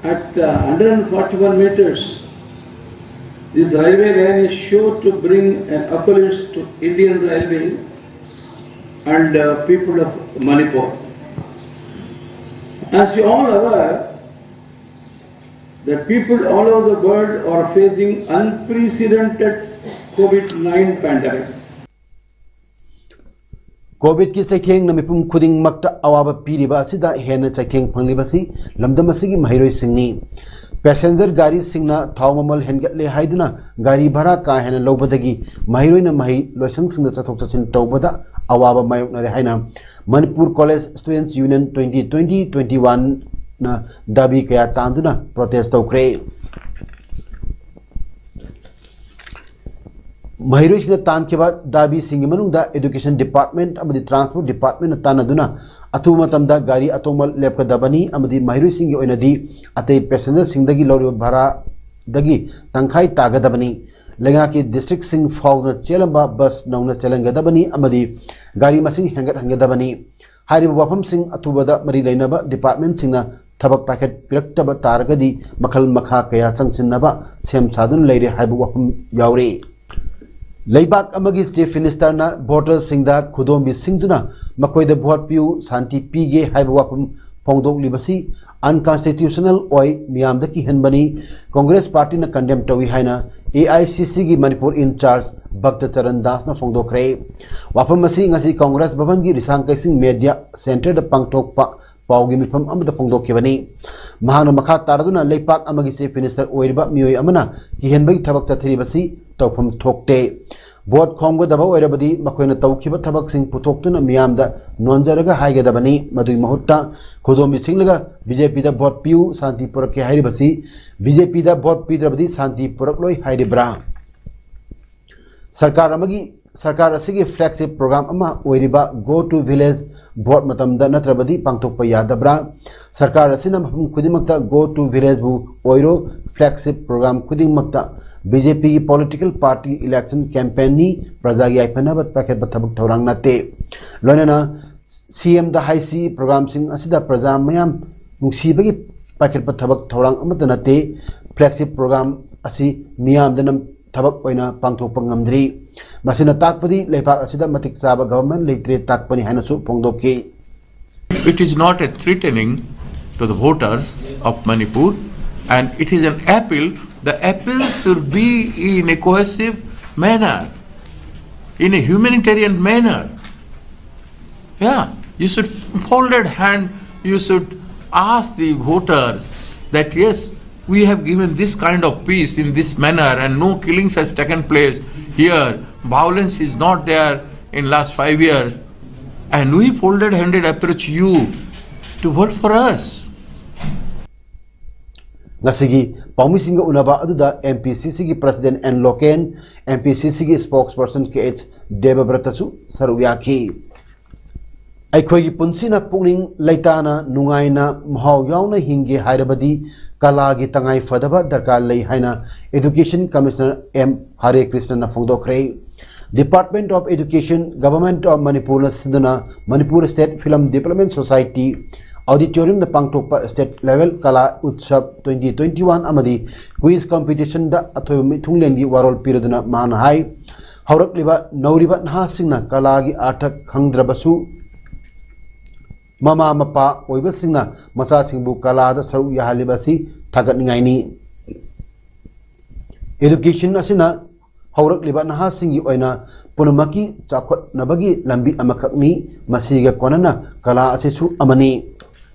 at uh, one hundred forty-one meters. This railway line is sure to bring an uplift to Indian Railway and uh, people of Manipur. As you all aware, that people all over the world are facing unprecedented COVID nine pandemic. ꯀꯣꯚꯤꯗꯀꯤ ꯆꯩꯊꯦꯡꯅ ꯃꯤꯄꯨꯝ ꯈꯨꯗꯤꯡꯃꯛꯇ ꯑꯋꯥꯕ ꯄꯤꯔꯤꯕ ꯑꯁꯤꯗ ꯍꯦꯟꯅ ꯆꯩꯊꯦꯡ ꯐꯪꯂꯤꯕꯁꯤ ꯂꯝꯗꯝ ꯑꯁꯤꯒꯤ ꯃꯍꯩꯔꯣꯏꯁꯤꯡꯅꯤ꯫ ꯄꯦꯁꯦꯟꯖꯔ ꯒꯥꯔꯤꯁꯤꯡꯅ ꯊꯥꯎ ꯃꯃꯜ ꯍꯦꯟꯒꯠꯂꯦ ꯍꯥꯏꯗꯨꯅ ꯒꯥꯔꯤ ꯚꯔꯥ ꯀꯥ ꯍꯦꯟꯅ ꯂꯧꯕꯗꯒꯤ ꯃꯍꯩꯔꯣꯏꯅ ꯃꯍꯩ ꯂꯣꯏꯁꯪꯁꯤꯡꯗ ꯆꯠꯊꯣꯛ ꯆꯠꯁꯤꯟ ꯇꯧꯕꯗ ꯑꯋꯥꯕ ꯃꯥꯌꯣꯛꯅꯔꯦ ꯍꯥꯏꯅ Manipur college students union twenty twenty twenty ꯋꯥꯟꯅ ꯗꯥꯕꯤ ꯀꯌꯥ ꯇꯥꯟꯗꯨꯅ ꯄ꯭ꯔꯣꯇꯦꯁ ꯇꯧꯈ꯭ꯔꯦ꯫ ꯃꯍꯩꯔꯣꯏꯁꯤꯡꯅ ꯇꯥꯟꯈꯤꯕ ꯗꯥꯕꯤꯁꯤꯡꯒꯤ ꯃꯅꯨꯡꯗ ꯑꯦꯗꯨꯀꯦꯁꯟ ꯗꯤꯄꯥꯔꯠꯃꯦꯟꯠ ꯑꯃꯗꯤ ꯇ꯭ꯔꯥꯟꯁꯄꯣꯔꯠ ꯗꯤꯄꯥꯔꯠꯃꯦꯟꯠꯅ ꯇꯥꯟꯅꯗꯨꯅ ꯑꯊꯨꯕ ꯃꯇꯝꯗ ꯒꯥꯔꯤ ꯑꯇꯣꯡꯕ ꯂꯦꯞꯀꯗꯕꯅꯤ ꯑꯃꯗꯤ ꯃꯍꯩꯔꯣꯏꯁꯤꯡꯒꯤ ꯑꯣꯏꯅꯗꯤ ꯑꯇꯩ ꯄꯦꯁꯦꯟꯖꯔꯁꯤꯡꯗꯒꯤ ꯂꯧꯔꯤꯕ ꯚꯔꯥ ꯗꯒꯤ ꯇꯪꯈꯥꯏ ꯇꯥꯒꯗꯕꯅꯤ꯫ ꯂꯩꯉꯥꯛꯀꯤ ꯗꯤꯁꯇ꯭ꯔꯤꯛꯁꯤꯡ ꯐꯥꯎꯗꯨꯅ ꯆꯦꯜꯂꯝꯕ ꯕꯁ ꯅꯧꯅ ꯆꯦꯜꯍꯟꯒꯗꯕꯅꯤ ꯑꯃꯗꯤ ꯒꯥꯔꯤ ꯃꯁꯤꯡ ꯍꯦꯟꯒꯠꯍꯟꯒꯗꯕꯅꯤ꯫ ꯍꯥꯏꯔꯤꯕ ꯋꯥꯐꯝꯁꯤꯡ ꯑꯊꯨꯕꯗ ꯃꯔꯤ ꯂꯩꯅꯕ ꯗꯤꯄꯥꯔꯠꯃꯦꯟꯁꯤꯡꯅ ꯊꯕꯛ ꯄꯥꯏꯈꯠꯄꯤꯔꯛꯇꯕ ꯇꯥꯔꯒꯗꯤ ꯃꯈꯜ ꯃꯈꯥ ꯀꯌꯥ ꯆꯪꯁꯤꯟꯅꯕ ꯁꯦꯝ ꯁꯥꯗꯨꯅ ꯂꯩꯔꯦ ꯍꯥꯏꯕ ꯋꯥꯐꯝ ꯌꯥꯎꯔꯤ꯫ ꯂꯩꯕꯥꯛ ꯑꯃꯒꯤ ꯆꯤꯐ ꯃꯤꯅꯤꯁꯇꯔꯅ ꯚꯣꯇꯔꯁꯤꯡꯗ ꯈꯨꯗꯣꯝꯕꯤ ꯁꯤꯡꯗꯨꯅ ꯃꯈꯣꯏꯗ ꯚꯣꯠ ꯄꯤꯌꯨ, ꯁꯥꯟꯇꯤ ꯄꯤꯒꯦ ꯍꯥꯏꯕ ꯋꯥꯐꯝ ꯐꯣꯡꯗꯣꯛꯂꯤꯕꯁꯤ ꯑꯟꯀꯟꯁꯇꯤꯇ꯭ꯌꯨꯁꯅꯦꯜ ꯑꯣꯏ, ꯃꯤꯌꯥꯝꯗ ꯀꯤꯍꯟꯕꯅꯤ꯫ ꯀꯣꯡꯒ꯭ꯔꯦꯁ ꯄꯥꯔꯇꯤꯅ ꯀꯟꯗꯦꯝ ꯇꯧꯏ ꯍꯥꯏꯅ ꯑꯦ ꯑꯥꯏ ꯁꯤ ꯁꯤꯒꯤ ꯃꯅꯤꯄꯨꯔ ꯏꯟꯆꯥꯔꯖ ꯚꯛꯇ ꯆꯔꯟ ꯗꯥꯁꯅ ꯐꯣꯡꯗꯣꯛꯈ꯭ꯔꯦ꯫ ꯋꯥꯐꯝ ꯑꯁꯤ ꯉꯁꯤ ꯀꯣꯡꯒ꯭ꯔꯦꯁ ꯚꯕꯟꯒꯤ ꯔꯤꯁꯥꯡ ꯀꯩꯁꯤꯡ ꯃꯦꯗꯤꯌꯥ ꯁꯦꯟꯇꯔꯗ ꯄꯥꯡꯊꯣꯛꯄ ꯄꯥꯎꯒꯤ ꯃꯤꯐꯝ ꯑꯃꯗ ꯐꯣꯡꯗꯣꯛꯈꯤꯕꯅꯤ꯫ ꯃꯍꯥꯛꯅ ꯃꯈꯥ ꯇꯥꯔꯗꯨꯅ ꯂꯩꯄꯥꯛ ꯑꯃꯒꯤ ꯆꯤꯐ ꯃꯤꯅꯤꯁꯇꯔ ꯑꯣꯏꯔꯤꯕ ꯃꯤꯑꯣꯏ ꯑꯃꯅ ꯀꯤꯍꯟꯕꯒꯤ ꯊꯕꯛ ꯆꯠꯊꯔꯤꯕꯁꯤ ꯇꯧꯐꯝ ꯊꯣꯛꯇꯦ꯫ ꯚꯣꯠ ꯈꯣꯝꯒꯗꯕ ꯑꯣꯏꯔꯕꯗꯤ ꯃꯈꯣꯏꯅ ꯇꯧꯈꯤꯕ ꯊꯕꯛꯁꯤꯡ ꯄꯨꯊꯣꯛꯇꯨꯅ ꯃꯤꯌꯥꯝꯗ ꯅꯣꯟꯖꯔꯒ ꯍꯥꯏꯒꯗꯕꯅꯤ꯫ ꯃꯗꯨꯒꯤ ꯃꯍꯨꯠꯇ ꯈꯨꯗꯣꯝꯕꯤ ꯁꯤꯡꯂꯒ ꯕꯤ ꯖꯦ ꯄꯤꯗ ꯚꯣꯠ ꯄꯤꯌꯨ, ꯁꯥꯟꯇꯤ ꯄꯨꯔꯛꯀꯦ ꯍꯥꯏꯔꯤꯕꯁꯤ ꯕꯤ ꯖꯦ ꯄꯤꯗ ꯚꯣꯠ ꯄꯤꯗ꯭ꯔꯕꯗꯤ ꯁꯥꯟꯇꯤ ꯄꯨꯔꯛꯂꯣꯏ ꯍꯥꯏꯔꯤꯕ꯭ꯔꯥ? ꯁꯔꯀꯥꯔ ꯑꯃꯒꯤ, ꯁꯔꯀꯥꯔ ꯑꯁꯤꯒꯤ ꯐ꯭ꯂꯦꯒꯁꯤꯞ ꯄ꯭ꯔꯣꯒ꯭ꯔꯥꯝ ꯑꯃ ꯑꯣꯏꯔꯤꯕ Go to Village ꯚꯣꯠ ꯃꯇꯝꯗ ꯅꯠꯇ꯭ꯔꯕꯗꯤ ꯄꯥꯡꯊꯣꯛꯄ ꯌꯥꯗꯕ꯭ꯔꯥ? ꯁꯔꯀꯥꯔ ꯑꯁꯤꯅ ꯃꯐꯝ ꯈꯨꯗꯤꯡꯃꯛꯇ Go to Village ꯕꯨ ꯑꯣꯏꯔꯣ, ꯐ꯭ꯂꯦꯒꯁꯤꯞ ꯄ꯭ꯔꯣꯒ꯭ꯔꯥꯝ ꯈꯨꯗꯤꯡꯃꯛꯇ ꯕꯤ ꯖꯦ ꯄꯤꯒꯤ ꯄꯣꯂꯤꯇꯤꯀꯦꯜ ꯄꯥꯔꯇꯤ ꯏꯂꯦꯛꯁꯟ ꯀꯦꯝꯄꯦꯟꯅꯤ, ꯄ꯭ꯔꯖꯥꯒꯤ ꯌꯥꯏꯐꯅꯕ ꯄꯥꯏꯈꯠꯄ ꯊꯕꯛ ꯊꯧꯔꯥꯡ ꯅꯠꯇꯦ꯫ ꯂꯣꯏꯅꯅ ꯁꯤ ꯑꯦꯝꯗ ꯍꯥꯏꯁꯤ ꯄ꯭ꯔꯣꯒ꯭ꯔꯥꯝꯁꯤꯡ ꯑꯁꯤꯗ ꯄ꯭ꯔꯖꯥ ꯃꯌꯥꯝ ꯅꯨꯡꯁꯤꯕꯒꯤ ꯄꯥꯏꯈꯠꯄ ꯊꯕꯛ ꯊꯧꯔꯥꯡ ꯑꯃꯠꯇ ꯅꯠꯇꯦ꯫ ꯐ꯭ꯂꯦꯒꯁꯤꯞ ꯄ꯭ꯔꯣꯒ꯭ꯔꯥꯝ ꯑꯁꯤ ꯃꯤꯌꯥꯝꯗ ꯅꯝ-, ꯊꯕꯛ ꯑꯣꯏꯅ ꯄꯥꯡꯊꯣꯛꯄ ꯉꯝꯗ꯭ꯔꯤ꯫ ꯃꯁꯤꯅ ꯇꯥꯛꯄꯗꯤ ꯂꯩꯕꯥꯛ ꯑꯁꯤꯗ ꯃꯇꯤꯛ ꯆꯥꯕ ꯒꯚꯔꯟꯃꯦꯟꯠ ꯂꯩꯇ꯭ꯔꯦ ꯇꯥꯛꯄꯅꯤ ꯍꯥꯏꯅꯁꯨ ꯐꯣꯡꯗꯣꯛꯈꯤ꯫ It is not a threatening to the voters of Manipur, and it is an appeal. The appeal should be in a cohesive manner, in a humanitarian manner. Yeah, you should folded hand, you should ask the voters that yes, we have given this kind of peace in this manner and no killings has taken place here, violence is not there in last five years, and we folded handed approach you to vote for us. ꯉꯁꯤꯒꯤ ꯄꯥꯎꯃꯤꯁꯤꯡꯒ ꯎꯅꯕ ꯑꯗꯨꯗ ꯑꯦꯝ ꯄꯤ ꯁꯤ ꯁꯤꯒꯤ president N Loken, M P C ꯁꯤꯒꯤ ꯁ꯭ꯄꯣꯛꯁ ꯄꯔꯁꯟ ꯀꯦ ꯑꯩꯆ ꯗꯦꯕꯕ꯭ꯔꯇꯁꯨ ꯁꯔꯨꯛ ꯌꯥꯈꯤ꯫ ꯑꯩꯈꯣꯏꯒꯤ ꯄꯨꯟꯁꯤꯅ ꯄꯨꯛꯅꯤꯡ ꯂꯩꯇꯥꯅ ꯅꯨꯡꯉꯥꯏꯅ ꯃꯍꯥꯎ ꯌꯥꯎꯅ ꯍꯤꯡꯒꯦ ꯍꯥꯏꯔꯕꯗꯤ ꯀꯂꯥꯒꯤ ꯇꯉꯥꯏ ꯐꯗꯕ ꯗꯔꯀꯥꯔ ꯂꯩ ꯍꯥꯏꯅ Education Commissioner M ꯍꯔꯦ ꯀ꯭ꯔꯤꯁꯅꯅ ꯐꯣꯡꯗꯣꯛꯈ꯭ꯔꯦ꯫ Department of Education, Government of Manipurꯅ ꯁꯤꯟꯗꯨꯅ Manipur State Film Development Society Auditoriumꯗ ꯄꯥꯡꯊꯣꯛꯄ State Level Kala Utsav twenty twenty-one ꯑꯃꯗꯤ Quiz Competitionꯗ ꯑꯊꯣꯏꯕ ꯃꯤꯊꯨꯡꯂꯦꯟꯒꯤ ꯋꯥꯔꯣꯜ ꯄꯤꯔꯗꯨꯅ ꯃꯥꯅ ꯍꯥꯏ, ꯍꯧꯔꯛꯂꯤꯕ ꯅꯧꯔꯤꯕ ꯅꯍꯥꯁꯤꯡꯅ ꯀꯂꯥꯒꯤ ꯑꯥꯔꯊ ꯈꯪꯗ꯭ꯔꯕꯁꯨ ꯃꯃꯥ ꯃꯄꯥ ꯑꯣꯏꯕꯁꯤꯡꯅ ꯃꯆꯥꯁꯤꯡꯕꯨ ꯀꯂꯥꯗ ꯁꯔꯨꯛ ꯌꯥꯍꯜꯂꯤꯕ ꯑꯁꯤ ꯊꯥꯒꯠꯅꯤꯡꯉꯥꯏꯅꯤ꯫ Education ꯑꯁꯤꯅ ꯍꯧꯔꯛꯂꯤꯕ ꯅꯍꯥꯁꯤꯡꯒꯤ ꯑꯣꯏꯅ ꯄꯨꯝꯅꯃꯛꯀꯤ ꯆꯥꯎꯈꯠꯅꯕꯒꯤ ꯂꯝꯕꯤ ꯑꯃꯈꯛꯅꯤ꯫ ꯃꯁꯤꯒ ꯀꯣꯟꯅꯅ ꯀꯂꯥ ꯑꯁꯤꯁꯨ ꯑꯃꯅꯤ꯫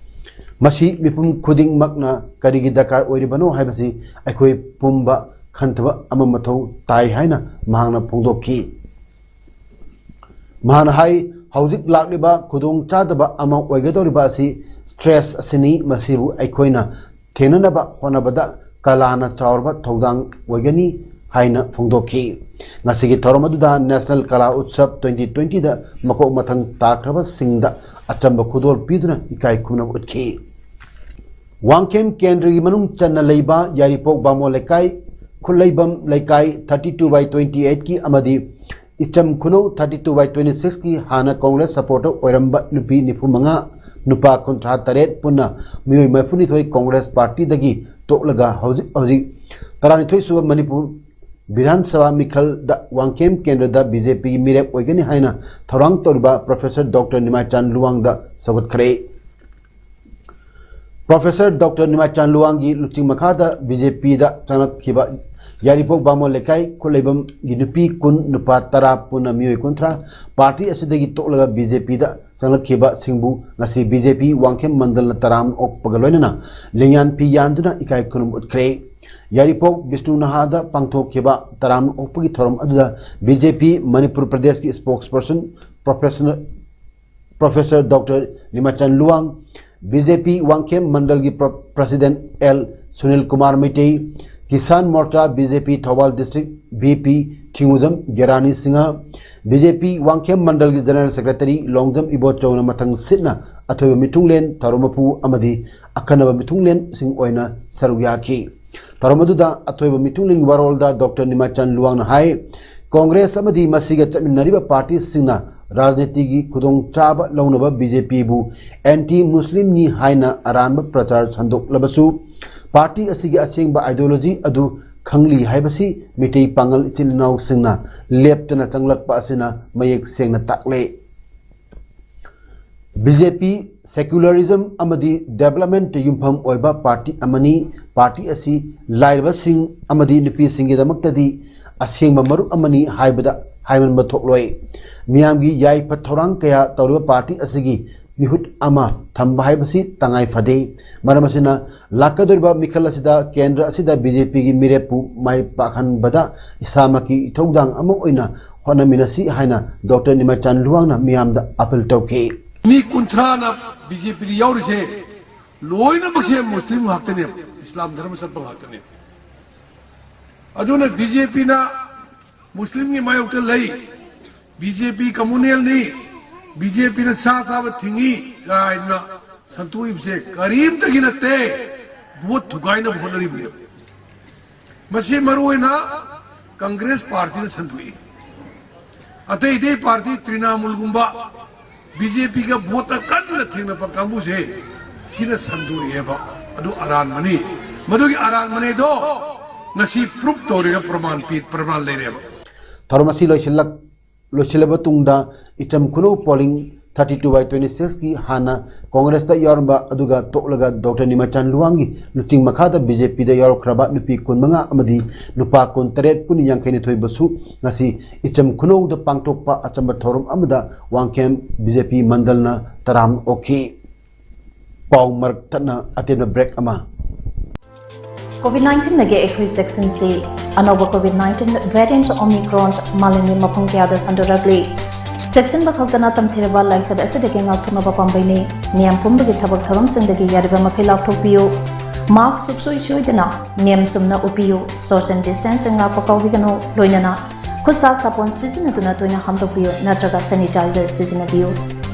ꯃꯁꯤ ꯃꯤꯄꯨꯝ ꯈꯨꯗꯤꯡꯃꯛꯅ ꯀꯔꯤꯒꯤ ꯗꯔꯀꯥꯔ ꯑꯣꯏꯔꯤꯕꯅꯣ ꯍꯥꯏꯕꯁꯤ ꯑꯩꯈꯣꯏ ꯄꯨꯝꯕ ꯈꯟꯊꯕ ꯑꯃ ꯃꯊꯧ ꯇꯥꯏ ꯍꯥꯏꯅ ꯃꯍꯥꯛꯅ ꯐꯣꯡꯗꯣꯛꯈꯤ꯫ ꯃꯍꯥꯛꯅ ꯍꯥꯏ, ꯍꯧꯖꯤꯛ ꯂꯥꯛꯂꯤꯕ ꯈꯨꯗꯣꯡꯆꯥꯗꯕ ꯑꯃ ꯑꯣꯏꯒꯗꯧꯔꯤꯕ ꯑꯁꯤ stress ꯑꯁꯤꯅꯤ꯫ ꯃꯁꯤꯕꯨ ꯑꯩꯈꯣꯏꯅ ꯊꯦꯡꯅꯅꯕ ꯍꯣꯠꯅꯕꯗ ꯀꯂꯥꯅ ꯆꯥꯎꯔꯕ ꯊꯧꯗꯥꯡ ꯑꯣꯏꯒꯅꯤ ꯍꯥꯏꯅ ꯐꯣꯡꯗꯣꯛꯈꯤ꯫ ꯉꯁꯤꯒꯤ ꯊꯧꯔꯝ ꯑꯗꯨꯗ National Kala Utsav twenty twentyꯗ ꯃꯀꯣꯛ ꯃꯊꯪ ꯇꯥꯈ꯭ꯔꯕꯁꯤꯡꯗ ꯑꯆꯝꯕ ꯈꯨꯗꯣꯜ ꯄꯤꯗꯨꯅ ꯏꯀꯥꯏ ꯈꯨꯝꯅꯕ ꯎꯠꯈꯤ꯫ ꯋꯥꯡꯈꯦꯝ ꯀꯦꯟꯗ꯭ꯔꯒꯤ ꯃꯅꯨꯡ ꯆꯟꯅ ꯂꯩꯕ ꯌꯥꯏꯔꯤꯄꯣꯛ ꯕꯥꯃꯣꯟ ꯂꯩꯀꯥꯏ, ꯈꯨꯠꯂꯩꯕꯝ ꯂꯩꯀꯥꯏ thirty two by twenty eight ꯀꯤ ꯑꯃꯗꯤ ꯏꯆꯝ ꯈꯨꯅꯧ thirty two by twenty six ꯀꯤ ꯍꯥꯟꯅ Congress supporter ꯑꯣꯏꯔꯝꯕ ꯅꯨꯄꯤ ꯅꯤꯐꯨ ꯃꯉꯥ, ꯅꯨꯄꯥ ꯀꯨꯟꯊ꯭ꯔꯥ ꯇꯔꯦꯠ ꯄꯨꯟꯅ ꯃꯤꯑꯣꯏ ꯃꯔꯤꯐꯨ ꯅꯤꯊꯣꯏ Congress partyꯗꯒꯤ ꯇꯣꯛꯂꯒ ꯍꯧꯖꯤꯛ ꯍꯧꯖꯤꯛ ꯇꯔꯥꯅꯤꯊꯣꯏ ꯁꯨꯕ ꯃꯅꯤꯄꯨꯔ ꯕꯤꯙꯥꯟ ꯁꯚꯥ ꯃꯤꯈꯜꯗ ꯋꯥꯡꯈꯦꯝ ꯀꯦꯟꯗ꯭ꯔꯗ BJPꯒꯤ ꯃꯤꯔꯦꯞ ꯑꯣꯏꯒꯅꯤ ꯍꯥꯏꯅ ꯊꯧꯔꯥꯡ ꯇꯧꯔꯤꯕ Professor Doctor ꯅꯤꯃꯥꯏꯆꯥꯟ ꯂꯨꯋꯥꯡꯗ ꯁꯧꯒꯠꯈ꯭ꯔꯦ꯫ Professor Doctor ꯅꯤꯃꯥꯏꯆꯥꯟ ꯂꯨꯋꯥꯡꯒꯤ ꯂꯨꯆꯤꯡ ꯃꯈꯥꯗ BJPꯗ ꯆꯪꯂꯛꯈꯤꯕ ꯌꯥꯏꯔꯤꯄꯣꯛ ꯕꯥꯃꯣꯟ ꯂꯩꯀꯥꯏ ꯈꯨꯠꯂꯩꯕꯝꯒꯤ ꯅꯨꯄꯤ ꯀꯨꯟ, ꯅꯨꯄꯥ ꯇꯔꯥ ꯄꯨꯟꯅ ꯃꯤꯑꯣꯏ ꯀꯨꯟꯊ꯭ꯔꯥ party ꯑꯁꯤꯗꯒꯤ ꯇꯣꯛꯂꯒ BJPꯗ ꯆꯪꯂꯛꯈꯤꯕꯁꯤꯡꯕꯨ ꯉꯁꯤ BJP ꯋꯥꯡꯈꯦꯝ ꯃꯟꯗꯜꯅ ꯇꯔꯥꯝꯅ ꯑꯣꯛꯄꯒ ꯂꯣꯏꯅꯅ ꯂꯦꯡꯌꯥꯟ ꯐꯤ ꯌꯥꯟꯗꯨꯅ ꯏꯀꯥꯏ ꯈꯨꯝꯅꯕ ꯎꯠꯈ꯭ꯔꯦ꯫ ꯌꯥꯏꯔꯤꯄꯣꯛ ꯕꯤꯁꯅꯨ ꯅꯍꯥꯗ ꯄꯥꯡꯊꯣꯛꯈꯤꯕ ꯇꯔꯥꯝꯅ ꯑꯣꯛꯄꯒꯤ ꯊꯧꯔꯝ ꯑꯗꯨꯗ BJP ꯃꯅꯤꯄꯨꯔ ꯄ꯭ꯔꯗꯦꯁꯀꯤ spokesperson Professor Professor Doctor Nimachan Luwang, BJP Wangkhem ꯃꯟꯗꯜꯒꯤ Pro-, President L Sunil Kumar Meitei, Kisan Morcha BJP Thoubal District VP Thingujam Gerani Singh, B J P Wangkhem ꯃꯟꯗꯜꯒꯤ ꯖꯦꯅꯔꯦꯜ ꯁꯦꯀ꯭ꯔꯦꯇꯔꯤ ꯂꯣꯡꯖꯝ ꯏꯕꯣꯆꯧꯅ ꯃꯊꯪ ꯁꯤꯠꯅ ꯑꯊꯣꯏꯕ ꯃꯤꯊꯨꯡꯂꯦꯟ, ꯊꯧꯔꯝ ꯃꯄꯨ ꯑꯃꯗꯤ ꯑꯈꯟꯅꯕ ꯃꯤꯊꯨꯡꯂꯦꯟꯁꯤꯡ ꯑꯣꯏꯅ ꯁꯔꯨꯛ ꯌꯥꯈꯤ꯫ ꯊꯧꯔꯝ ꯑꯗꯨꯗ ꯑꯊꯣꯏꯕ ꯃꯤꯊꯨꯡꯂꯦꯟꯒꯤ ꯋꯥꯔꯣꯜꯗ ꯗꯣꯛꯇꯔ ꯅꯤꯃꯥꯆꯥꯟ ꯂꯨꯋꯥꯡꯅ ꯍꯥꯏ, ꯀꯣꯡꯒ꯭ꯔꯦꯁ ꯑꯃꯗꯤ ꯃꯁꯤꯒ ꯆꯠꯃꯤꯟꯅꯔꯤꯕ ꯄꯥꯔꯇꯤꯁꯤꯡꯅ ꯔꯥꯖꯅꯤꯇꯤꯒꯤ ꯈꯨꯗꯣꯡꯆꯥꯕ ꯂꯧꯅꯕ ꯕꯤ ꯖꯦ ꯄꯤꯕꯨ ꯑꯦꯟꯇꯤ ꯃꯨꯁꯂꯤꯝꯅꯤ ꯍꯥꯏꯅ ꯑꯔꯥꯟꯕ ꯄ꯭ꯔꯆꯥꯔ ꯁꯟꯗꯣꯛꯂꯕꯁꯨ, ꯄꯥꯔꯇꯤ ꯑꯁꯤꯒꯤ ꯑꯁꯦꯡꯕ ꯑꯥꯏꯗꯤꯌꯣꯂꯣꯖꯤ ꯑꯗꯨ ꯈꯪꯂꯤ ꯍꯥꯏꯕꯁꯤ ꯃꯤꯇꯩ ꯄꯥꯉꯜ ꯏꯆꯤꯜ ꯏꯅꯥꯎꯁꯤꯡꯅ ꯂꯦꯞꯇꯅ ꯆꯪꯂꯛꯄ ꯑꯁꯤꯅ ꯃꯌꯦꯛ ꯁꯦꯡꯅ ꯇꯥꯛꯂꯦ꯫ ꯕꯤ ꯖꯦ ꯄꯤ ꯁꯦꯀ꯭ꯌꯨꯂꯔꯤꯖꯝ ꯑꯃꯗꯤ ꯗꯦꯕꯂꯞꯃꯦꯟꯠꯇ ꯌꯨꯝꯐꯝ ꯑꯣꯏꯕ ꯄꯥꯔꯇꯤ ꯑꯃꯅꯤ꯫ ꯄꯥꯔꯇꯤ ꯑꯁꯤ ꯂꯥꯏꯔꯕꯁꯤꯡ ꯑꯃꯗꯤ ꯅꯨꯄꯤꯁꯤꯡꯒꯤꯗꯃꯛꯇꯗꯤ ꯑꯁꯦꯡꯕ ꯃꯔꯨꯞ ꯑꯃꯅꯤ ꯍꯥꯏꯕꯗ ꯍꯥꯏꯃꯟꯕ ꯊꯣꯛꯂꯣꯏ꯫ ꯃꯤꯌꯥꯝꯒꯤ ꯌꯥꯏꯐ ꯊꯧꯔꯥꯡ ꯀꯌꯥ ꯇꯧꯔꯤꯕ ꯄꯥꯔꯇꯤ ꯑꯁꯤꯒꯤ ꯃꯤꯍꯨꯠ ꯑꯃ ꯊꯝꯕ ꯍꯥꯏꯕꯁꯤ ꯇꯉꯥꯏ ꯐꯗꯦ꯫ ꯃꯔꯝ ꯑꯁꯤꯅ, ꯂꯥꯛꯀꯗꯧꯔꯤꯕ ꯃꯤꯈꯜ ꯑꯁꯤꯗ ꯀꯦꯟꯗ꯭ꯔ ꯑꯁꯤꯗ ꯕꯤ ꯖꯦ ꯄꯤꯒꯤ ꯃꯤꯔꯦꯞꯄꯨ ꯃꯥꯏ ꯄꯥꯛꯍꯟꯕꯗ ꯏꯁꯥꯃꯛꯀꯤ ꯏꯊꯧꯗꯥꯡ ꯑꯃ ꯑꯣꯏꯅ ꯍꯣꯠꯅꯃꯤꯟꯅꯁꯤ ꯍꯥꯏꯅ ꯗꯣꯛꯇꯔ ꯅꯤꯃꯥꯆꯥꯟ ꯂꯨꯋꯥꯡꯅ ꯃꯤꯌꯥꯝꯗ ꯑꯄꯤꯜ ꯇꯧꯈꯤ꯫ ꯃꯤ ꯀꯨꯟꯊ꯭ꯔꯥꯅ ꯕꯤ ꯖꯦ ꯄꯤꯗ ꯌꯥꯎꯔꯤꯁꯦ ꯂꯣꯏꯅꯃꯛꯁꯦ ꯃꯨꯁꯂꯤꯝ ꯉꯥꯛꯇꯅꯦꯕ, ꯏꯁꯂꯥꯝ ꯙꯔꯃ ꯆꯠꯄ ꯉꯥꯛꯇꯅꯦꯕ꯫ ꯑꯗꯨꯅ ꯕꯤ ꯖꯦ ꯄꯤꯅ ꯃꯨꯁꯂꯤꯝꯒꯤ ꯃꯥꯌꯣꯛꯇ ꯂꯩ, ꯕꯤ ꯖꯦ ꯄꯤ ꯀꯝꯃꯨꯅꯦꯜꯅꯤ, ꯕꯤ ꯖꯦ ꯄꯤꯅ ꯁꯥ ꯆꯥꯕ ꯊꯤꯡꯉꯤ ꯀꯥꯏꯅ ꯁꯟꯇꯣꯛꯏꯕꯁꯦ ꯀꯔꯤꯝꯇꯒꯤ ꯅꯠꯇꯦ, ꯚꯣꯠ ꯊꯨꯒꯥꯏꯅꯕ ꯍꯣꯠꯅꯔꯤꯕꯅꯦꯕ꯫ ꯃꯁꯤ ꯃꯔꯨ ꯑꯣꯏꯅ ꯀꯪꯒ꯭ꯔꯦꯁ ꯄꯥꯔꯇꯤꯅ ꯁꯟꯗꯣꯛꯏ꯫ ꯑꯇꯩ ꯑꯇꯩ ꯄꯥꯔꯇꯤ, ꯇ꯭ꯔꯤꯅꯥꯃꯨꯜꯒꯨꯝꯕ, ꯕꯤ ꯖꯦ ꯄꯤꯒ ꯚꯣꯠꯇ ꯀꯟꯅ ꯊꯦꯡꯅꯕ ꯀꯥꯡꯕꯨꯁꯦ ꯁꯤꯅ ꯁꯟꯗꯣꯛꯑꯦꯕ꯫ ꯑꯗꯨ ꯑꯔꯥꯟꯕꯅꯤ꯫ ꯃꯗꯨꯒꯤ ꯑꯔꯥꯟꯕꯅꯦꯗꯣ ꯉꯁꯤ ꯄ꯭ꯔꯨꯞ ꯇꯧꯔꯦꯕ, ꯄ꯭ꯔꯃꯥꯟ ꯄꯤ-, ꯄ꯭ꯔꯃꯥꯟ ꯂꯩꯔꯦꯕ꯫ ꯊꯧꯔꯝ ꯑꯁꯤ ꯂꯣꯏꯁꯤꯜꯂꯛ-, ꯂꯣꯏꯁꯤꯜꯂꯕ ꯇꯨꯡꯗ ꯏꯆꯝ ꯈꯨꯅꯧ polling thirty two by twenty six ꯀꯤ ꯍꯥꯟꯅ ꯀꯣꯡꯒ꯭ꯔꯦꯁꯇ ꯌꯥꯎꯔꯝꯕ ꯑꯗꯨꯒ ꯇꯣꯛꯂꯒ ꯗꯣꯛꯇꯔ ꯅꯤꯃꯥꯆꯥꯟ ꯂꯨꯋꯥꯡꯒꯤ ꯂꯨꯆꯤꯡ ꯃꯈꯥꯗ ꯕꯤ ꯖꯦ ꯄꯤꯗ ꯌꯥꯎꯔꯛꯈ꯭ꯔꯕ ꯅꯨꯄꯤ ꯀꯨꯟꯃꯉꯥ ꯑꯃꯗꯤ ꯅꯨꯄꯥ ꯀꯨꯟꯇꯔꯦꯠ, ꯄꯨꯟꯅ ꯌꯥꯡꯈꯩꯅꯤꯊꯣꯏ ꯕꯨꯁꯨ ꯉꯁꯤ ꯏꯆꯝ ꯈꯨꯅꯧꯗ ꯄꯥꯡꯊꯣꯛꯄ ꯑꯆꯝꯕ ꯊꯧꯔꯝ ꯑꯃꯗ ꯋꯥꯡꯈꯦꯝ ꯕꯤ ꯖꯦ ꯄꯤ ꯃꯟꯗꯜꯅ ꯇꯔꯥꯝꯅ ꯑꯣꯛꯈꯤ꯫ ꯄꯥꯎ ꯃꯔꯛ ꯊꯠꯅ ꯑꯇꯦꯟꯕ ꯕ꯭ꯔꯦꯛ ꯑꯃ꯫ COVID nineteen ꯗꯒꯤ ꯑꯩꯈꯣꯏ ꯆꯦꯛꯁꯤꯟꯁꯤ꯫ ꯑꯅꯧꯕ COVID nineteen variant Omicron ꯃꯥꯂꯦꯝꯒꯤ ꯃꯐꯝ ꯀꯌꯥꯗ ꯁꯟꯗꯣꯔꯛꯂꯤ꯫ ꯆꯦꯛꯁꯤꯟꯕ ꯈꯛꯇꯅ ꯇꯝꯊꯤꯔꯕ ꯂꯥꯏꯆꯠ ꯑꯁꯤꯗꯒꯤ ꯉꯥꯛꯊꯣꯛꯅꯕ ꯄꯥꯝꯕꯩꯅꯤ꯫ ꯃꯤꯌꯥꯝ ꯄꯨꯝꯕꯒꯤ ꯊꯕꯛ ꯊꯧꯔꯝꯁꯤꯡꯗꯒꯤ ꯌꯥꯔꯤꯕ ꯃꯈꯩ ꯂꯥꯞꯊꯣꯛꯄꯤꯌꯨ꯫ Mask ꯁꯨꯡꯁꯣꯏ ꯁꯣꯏꯗꯅ ꯅꯤꯌꯝ ꯆꯨꯝꯅ ꯎꯞꯄꯤꯌꯨ꯫ Social distancing ꯉꯥꯛꯄ ꯀꯥꯎꯕꯤꯒꯅꯨ꯫ ꯂꯣꯏꯅꯅ ꯈꯨꯠꯁꯥ ꯁꯥꯄꯣꯟ ꯁꯤꯖꯤꯟꯅꯗꯨꯅ ꯇꯣꯏꯅ ꯍꯥꯝꯗꯣꯛꯄꯤꯌꯨ ꯅꯠꯇ꯭ꯔꯒ sanitizer ꯁꯤꯖꯤꯟꯅꯕꯤꯌꯨ꯫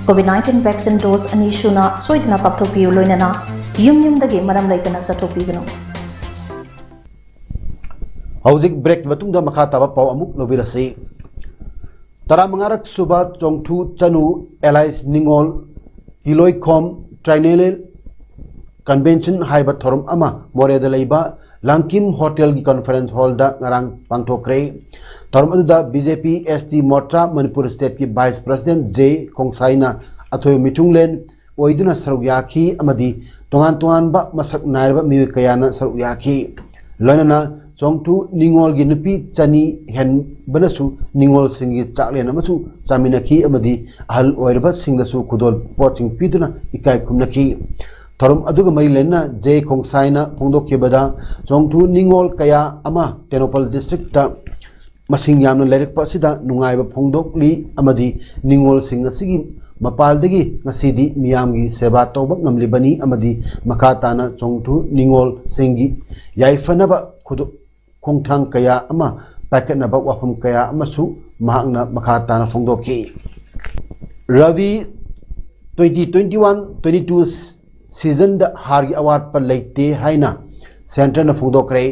COVID nineteen vaccine dose ꯑꯅꯤ ꯁꯨꯅ ꯁꯣꯏꯗꯅ ꯀꯥꯞꯊꯣꯛꯄꯤꯌꯨ, ꯂꯣꯏꯅꯅ ꯌꯨꯝ ꯌꯨꯝꯗꯒꯤ ꯃꯔꯝ ꯂꯩꯇꯅ ꯆꯠꯊꯣꯛꯄꯤꯒꯅꯨ꯫ ꯍꯧꯖꯤꯛ break ꯃꯇꯨꯡꯗ ꯃꯈꯥ ꯇꯥꯕ ꯄꯥꯎ ꯑꯃꯨꯛ ꯂꯧꯕꯤꯔꯁꯤ꯫ ꯇꯔꯥꯃꯉꯥꯔꯛ ꯁꯨꯕ ꯆꯣꯡꯊꯨ ꯆꯅꯨ ꯑꯦꯂꯥꯏꯁ ꯅꯤꯉꯣꯜ ꯀꯤꯂꯣꯏꯈꯣꯝ Triennial Convention ꯍꯥꯏꯕ ꯊꯧꯔꯝ ꯑꯃ ꯃꯣꯔꯦꯗ ꯂꯩꯕ ꯂꯥꯡꯀꯤꯝ ꯍꯣꯇꯦꯜꯒꯤ conference hall ꯗ ꯉꯔꯥꯡ ꯄꯥꯡꯊꯣꯛꯈ꯭ꯔꯦ꯫ ꯊꯧꯔꯝ ꯑꯗꯨꯗ BJP ST Morcha Manipur State ꯀꯤ Vice President J ꯈꯣꯡꯁꯥꯏꯅ ꯑꯊꯣꯏꯕ ꯃꯤꯊꯨꯡꯂꯦꯟ ꯑꯣꯏꯗꯨꯅ ꯁꯔꯨꯛ ꯌꯥꯈꯤ ꯑꯃꯗꯤ ꯇꯣꯉꯥꯟ ꯇꯣꯉꯥꯟꯕ ꯃꯁꯛ ꯅꯥꯏꯔꯕ ꯃꯤꯑꯣꯏ ꯀꯌꯥꯅ ꯁꯔꯨꯛ ꯌꯥꯈꯤ꯫ ꯂꯣꯏꯅꯅ ꯆꯣꯡꯊꯨ ꯅꯤꯉꯣꯜꯒꯤ ꯅꯨꯄꯤ ꯆꯅꯤ ꯍꯦꯟꯕꯅꯁꯨ ꯅꯤꯉꯣꯜꯁꯤꯡꯒꯤ ꯆꯥꯛꯂꯦꯟ ꯑꯃꯁꯨ ꯆꯥꯃꯤꯟꯅꯈꯤ ꯑꯃꯗꯤ ꯑꯍꯜ ꯑꯣꯏꯔꯕꯁꯤꯡꯗꯁꯨ ꯈꯨꯗꯣꯜ ꯄꯣꯠꯁꯤꯡ ꯄꯤꯗꯨꯅ ꯏꯀꯥꯏ ꯈꯨꯝꯅꯈꯤ꯫ ꯊꯧꯔꯝ ꯑꯗꯨꯒ ꯃꯔꯤ ꯂꯩꯅꯅ J ꯈꯣꯡꯁꯥꯏꯅ ꯐꯣꯡꯗꯣꯛꯈꯤꯕꯗ, ꯆꯣꯡꯊꯨ ꯅꯤꯉꯣꯜ ꯀꯌꯥ ꯑꯃ ꯇꯦꯡꯅꯧꯄꯜ district ꯇ ꯃꯁꯤꯡ ꯌꯥꯝꯅ ꯂꯩꯔꯛꯄ ꯑꯁꯤꯗ ꯅꯨꯡꯉꯥꯏꯕ ꯐꯣꯡꯗꯣꯛꯂꯤ ꯑꯃꯗꯤ ꯅꯤꯉꯣꯜꯁꯤꯡ ꯑꯁꯤꯒꯤ ꯃꯄꯥꯜꯗꯒꯤ ꯉꯁꯤꯗꯤ ꯃꯤꯌꯥꯝꯒꯤ ꯁꯦꯕꯥ ꯇꯧꯕ ꯉꯝꯂꯤꯕꯅꯤ ꯑꯃꯗꯤ ꯃꯈꯥ ꯇꯥꯅ ꯆꯣꯡꯊꯨ ꯅꯤꯉꯣꯜꯁꯤꯡꯒꯤ ꯌꯥꯏꯐꯅꯕ ꯈꯨꯗꯣ-, ꯈꯣꯡꯊꯥꯡ ꯀꯌꯥ ꯑꯃ ꯄꯥꯏꯈꯠꯅꯕ ꯋꯥꯐꯝ ꯀꯌꯥ ꯑꯃꯁꯨ ꯃꯍꯥꯛꯅ ꯃꯈꯥ ꯇꯥꯅ ꯐꯣꯡꯗꯣꯛꯈꯤ꯫ Ravi twenty twenty-one twenty-two season ꯗ ꯍꯥꯔꯒꯤ ꯑꯋꯥꯠꯄ ꯂꯩꯇꯦ ꯍꯥꯏꯅ centre ꯅ ꯐꯣꯡꯗꯣꯛꯈ꯭ꯔꯦ꯫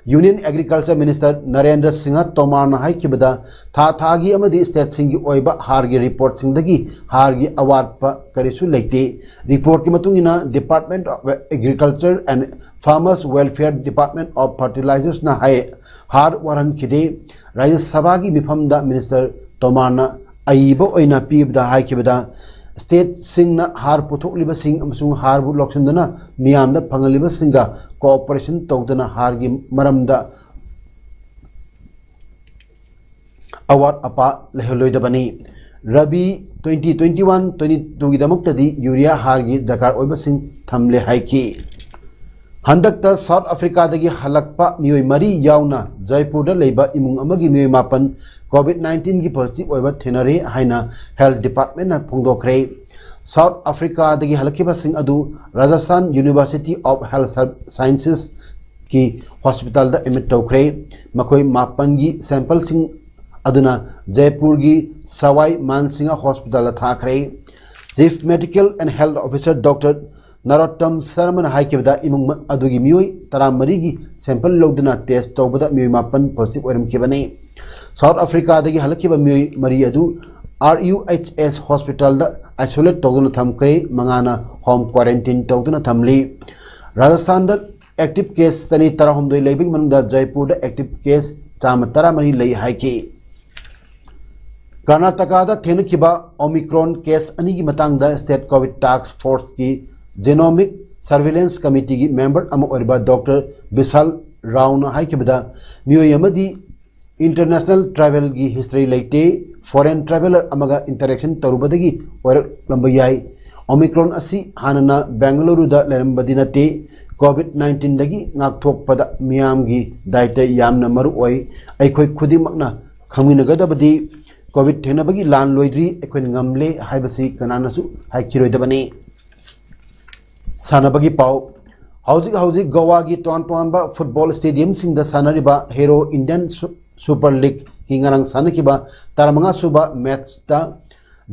Union Agriculture Minister Narendra Singh ꯇꯣꯃꯥꯔꯅ ꯍꯥꯏꯈꯤꯕꯗ, ꯊꯥ ꯊꯥꯒꯤ ꯑꯃꯗꯤ state ꯁꯤꯡꯒꯤ ꯑꯣꯏꯕ ꯍꯥꯔꯒꯤ report ꯁꯤꯡꯗꯒꯤ ꯍꯥꯔꯒꯤ ꯑꯋꯥꯠꯄ ꯀꯔꯤꯁꯨ ꯂꯩꯇꯦ꯫ Report ꯀꯤ ꯃꯇꯨꯡ ꯏꯟꯅ, Department of Agriculture and Farmers Welfare, Department of Fertilizers ꯅ ꯍꯥꯏ, ꯍꯥꯔ ꯋꯥꯠꯍꯟꯈꯤꯗꯦ꯫ ꯔꯥꯖ꯭ꯌ ꯁꯚꯥꯒꯤ ꯃꯤꯐꯝꯗ Minister ꯇꯣꯃꯥꯔꯅ ꯑꯏꯕ ꯑꯣꯏꯅ ꯄꯤꯕꯗ ꯍꯥꯏꯈꯤꯕꯗ, state ꯁꯤꯡꯅ ꯍꯥꯔ ꯄꯨꯊꯣꯛꯂꯤꯕꯁꯤꯡ ꯑꯃꯁꯨꯡ ꯍꯥꯔꯕꯨ ꯂꯧꯁꯤꯟꯗꯨꯅ ꯃꯤꯌꯥꯝꯗ ꯐꯪꯍꯜꯂꯤꯕꯁꯤꯡꯒ cooperation ꯇꯧꯗꯨꯅ ꯍꯥꯔꯒꯤ ꯃꯔꯝꯗ ꯑꯋꯥꯠ ꯑꯄꯥ ꯂꯩꯍꯜꯂꯣꯏꯗꯕꯅꯤ꯫ Ravi twenty twenty-one twenty-two ꯒꯤꯗꯃꯛꯇꯗꯤ urea ꯍꯥꯔꯒꯤ ꯗꯔꯀꯥꯔ ꯑꯣꯏꯕꯁꯤꯡ ꯊꯝꯂꯦ ꯍꯥꯏꯈꯤ꯫ ꯍꯟꯗꯛꯇ South Africa ꯗꯒꯤ ꯍꯜꯂꯛꯄ ꯃꯤꯑꯣꯏ ꯃꯔꯤ ꯌꯥꯎꯅ ꯖꯣꯏꯄꯨꯔꯗ ꯂꯩꯕ ꯏꯃꯨꯡ ꯑꯃꯒꯤ ꯃꯤꯑꯣꯏ ꯃꯥꯄꯟ COVID nineteen ꯒꯤ positive ꯑꯣꯏꯕ ꯊꯦꯡꯅꯔꯦ ꯍꯥꯏꯅ Health Department ꯅ ꯐꯣꯡꯗꯣꯛꯈ꯭ꯔꯦ꯫ South Africa ꯗꯒꯤ ꯍꯜꯂꯛꯈꯤꯕꯁꯤꯡ ꯑꯗꯨ Rajasthan University of Health Sciences ꯀꯤ hospital ꯗ admit ꯇꯧꯈ꯭ꯔꯦ꯫ ꯃꯈꯣꯏ ꯃꯥꯄꯟꯒꯤ sample ꯁꯤꯡ ꯑꯗꯨꯅ ꯖꯩꯄꯨꯔꯒꯤ ꯁꯋꯥꯏ ꯃꯥꯟꯁꯤꯡꯍ ꯍꯣꯁꯄꯤꯇꯥꯜꯗ ꯊꯥꯈ꯭ꯔꯦ꯫ Chief Medical and Health Officer Doctor ꯅꯔꯣꯠꯇꯝ ꯁꯔꯃꯅ ꯍꯥꯏꯈꯤꯕꯗ, ꯏꯃꯨꯡ ꯑꯗꯨꯒꯤ ꯃꯤꯑꯣꯏ ꯇꯔꯥꯃꯔꯤꯒꯤ sample ꯂꯧꯗꯨꯅ test ꯇꯧꯕꯗ ꯃꯤꯑꯣꯏ ꯃꯥꯄꯟ positive ꯑꯣꯏꯔꯝꯈꯤꯕꯅꯤ꯫ ꯁꯥꯎꯠ ꯑꯐ꯭ꯔꯤꯀꯥꯗꯒꯤ ꯍꯜꯂꯛꯈꯤꯕ ꯃꯤꯑꯣꯏ ꯃꯔꯤ ꯑꯗꯨ R U H S ꯍꯣꯁꯄꯤꯇꯥꯜꯗ isolate ꯇꯧꯗꯨꯅ ꯊꯝꯈ꯭ꯔꯦ, ꯃꯉꯥꯅ home quarantine ꯇꯧꯗꯨꯅ ꯊꯝꯂꯤ꯫ ꯔꯥꯖꯁꯊꯥꯟꯗ active case ꯆꯅꯤ ꯇꯔꯥꯍꯨꯝꯗꯣꯏ ꯂꯩꯕꯒꯤ ꯃꯅꯨꯡꯗ ꯖꯩꯄꯨꯔꯗ active case ꯆꯥꯝꯃ ꯇꯔꯥꯃꯔꯤ ꯂꯩ ꯍꯥꯏꯈꯤ꯫ ꯀꯔꯅꯥꯇꯀꯥꯗ ꯊꯦꯡꯅꯈꯤꯕ Omicron case ꯑꯅꯤꯒꯤ ꯃꯇꯥꯡꯗ State COVID Task Forceꯀꯤ Genomic Surveillance Committeeꯒꯤ member ꯑꯃ ꯑꯣꯏꯔꯤꯕ Doctor ꯕꯤꯁꯥꯜ ꯔꯥꯎꯅ ꯍꯥꯏꯈꯤꯕꯗ, ꯃꯤꯑꯣꯏ ꯑꯃꯗꯤ international travelꯒꯤ history ꯂꯩꯇꯦ, foreign traveller ꯑꯃꯒ interaction ꯇꯧꯔꯨꯕꯗꯒꯤ ꯑꯣꯏꯔꯛꯂꯝꯕ ꯌꯥꯏ꯫ Omicron ꯑꯁꯤ ꯍꯥꯟꯅꯅ ꯕꯦꯡꯒꯂꯨꯔꯨꯗ ꯂꯩꯔꯝꯕꯗꯤ ꯅꯠꯇꯦ꯫ COVID nineteenꯗꯒꯤ ꯉꯥꯛꯊꯣꯛꯄꯗ ꯃꯤꯌꯥꯝꯒꯤ ꯗꯥꯏꯇ ꯌꯥꯝꯅ ꯃꯔꯨ ꯑꯣꯏ꯫ ꯑꯩꯈꯣꯏ ꯈꯨꯗꯤꯡꯃꯛꯅ ꯈꯪꯃꯤꯟꯅꯒꯗꯕꯗꯤ COVID ꯊꯦꯡꯅꯕꯒꯤ ꯂꯥꯟ ꯂꯣꯏꯗ꯭ꯔꯤ, ꯑꯩꯈꯣꯏꯅ ꯉꯝꯂꯦ ꯍꯥꯏꯕꯁꯤ ꯀꯅꯥꯅꯁꯨ ꯍꯥꯏꯈꯤꯔꯣꯏꯗꯕꯅꯤ꯫ ꯁꯥꯟꯅꯕꯒꯤ ꯄꯥꯎ꯫ ꯍꯧꯖꯤꯛ ꯍꯧꯖꯤꯛ ꯒꯣꯋꯥꯒꯤ ꯇꯣꯉꯥꯟ ꯇꯣꯉꯥꯟꯕ football stadiumꯁꯤꯡꯗ ꯁꯥꯟꯅꯔꯤꯕ Hero Indian Su-, Super Leagueꯀꯤ ꯉꯔꯥꯡ ꯁꯥꯟꯅꯈꯤꯕ ꯇꯔꯥꯃꯉꯥ ꯁꯨꯕ matchꯇ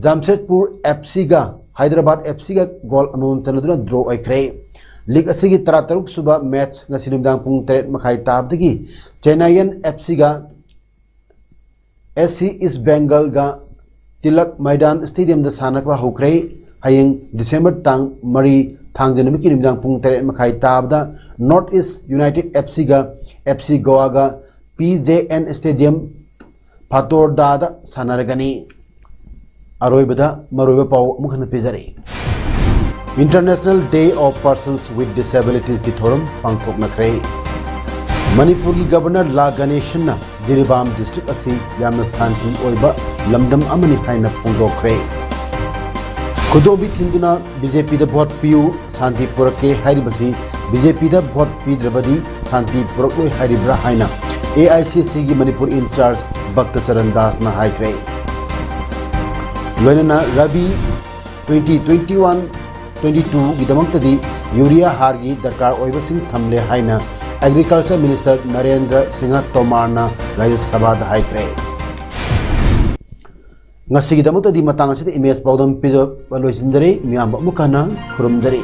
ꯖꯥꯝꯁꯦꯗꯄꯨꯔ FCꯒ ꯍꯥꯏꯗ꯭ꯔꯕꯥꯗ FCꯒ goal ꯑꯃꯃꯝ ꯆꯟꯅꯗꯨꯅ draw ꯑꯣꯏꯈ꯭ꯔꯦ꯫ League ꯑꯁꯤꯒꯤ ꯇꯔꯥꯇꯔꯨꯛ ꯁꯨꯕ match ꯉꯁꯤ ꯅꯨꯃꯤꯗꯥꯡ ꯄꯨꯡ ꯇꯔꯦꯠ ꯃꯈꯥꯏ ꯇꯥꯕꯗꯒꯤ ꯆꯦꯟꯅꯥꯏꯌꯟ FCꯒ SC East Bengalꯒ ꯇꯤꯂꯛ ꯃꯩꯗꯥꯟ stadiumꯗ ꯁꯥꯟꯅꯕ ꯍꯧꯈ꯭ꯔꯦ꯫ ꯍꯌꯦꯡ December ꯇꯥꯡ ꯃꯔꯤ, ꯊꯥꯡꯖ ꯅꯨꯃꯤꯠꯀꯤ ꯅꯨꯃꯤꯗꯥꯡ ꯄꯨꯡ ꯇꯔꯦꯠ ꯃꯈꯥꯏ ꯇꯥꯕꯗ North East United FCꯒ FC ꯒꯣꯋꯥꯒ PJN Stadium ꯐꯥꯇꯣꯔꯗꯥꯗ ꯁꯥꯟꯅꯔꯒꯅꯤ꯫ ꯑꯔꯣꯏꯕꯗ ꯃꯔꯨꯑꯣꯏꯕ ꯄꯥꯎ ꯑꯃꯨꯛ ꯍꯟꯅ ꯄꯤꯖꯔꯤ꯫ International Day of Persons with Disabilitiesꯀꯤ ꯊꯧꯔꯝ ꯄꯥꯡꯊꯣꯛꯅꯈ꯭ꯔꯦ꯫ ꯃꯅꯤꯄꯨꯔꯒꯤ Governor ꯂꯥ ꯒꯅꯦꯁꯟꯅ ꯖꯤꯔꯤꯕꯥꯝ district ꯑꯁꯤ ꯌꯥꯝꯅ ꯁꯥꯟꯇꯤ ꯑꯣꯏꯕ ꯂꯝꯗꯝ ꯑꯃꯅꯤ ꯍꯥꯏꯅ ꯐꯣꯡꯗꯣꯛꯈ꯭ꯔꯦ꯫ ꯈꯨꯗꯣꯝꯕꯤ ꯊꯤꯟꯗꯨꯅ BJPꯗ vote ꯄꯤꯌꯨ, ꯁꯥꯟꯇꯤ ꯄꯨꯔꯛꯀꯦ ꯍꯥꯏꯔꯤꯕꯁꯤ BJPꯗ vote ꯄꯤꯗ꯭ꯔꯕꯗꯤ ꯁꯥꯟꯇꯤ ꯄꯨꯔꯛꯂꯣꯏ ꯍꯥꯏꯔꯤꯕ꯭ꯔꯥ ꯍꯥꯏꯅ AICCꯒꯤ ꯃꯅꯤꯄꯨꯔ in charge ꯚꯛꯇ ꯆꯔꯟ ꯗꯥꯁꯅ ꯍꯥꯏꯈ꯭ꯔꯦ꯫ ꯂꯣꯏꯅꯅ ꯔꯕꯤ twenty twenty-one twenty-twoꯒꯤꯗꯃꯛꯇꯗꯤ ꯌꯨꯔꯤꯌꯥ ꯍꯥꯔꯒꯤ ꯗꯔꯀꯥꯔ ꯑꯣꯏꯕꯁꯤꯡ ꯊꯝꯂꯦ ꯍꯥꯏꯅ Agriculture Minister ꯅꯔꯦꯟꯗ꯭ꯔ ꯁꯤꯡꯍ ꯇꯣꯃꯥꯔꯅ ꯔꯥꯖ꯭ꯌ ꯁꯚꯥꯗ ꯍꯥꯏꯈ꯭ꯔꯦ꯫ ꯉꯁꯤꯒꯤꯗꯃꯛꯇꯗꯤ ꯃꯇꯥꯡ ꯑꯁꯤꯗ ꯏꯃꯦꯖ ꯄꯥꯎꯗꯝ ꯄꯤꯖꯕ ꯂꯣꯏꯁꯤꯟꯖꯔꯦ꯫ ꯃꯤꯌꯥꯝꯕꯨ ꯑꯃꯨꯛ ꯍꯟꯅ ꯈꯨꯔꯨꯝꯖꯔꯤ꯫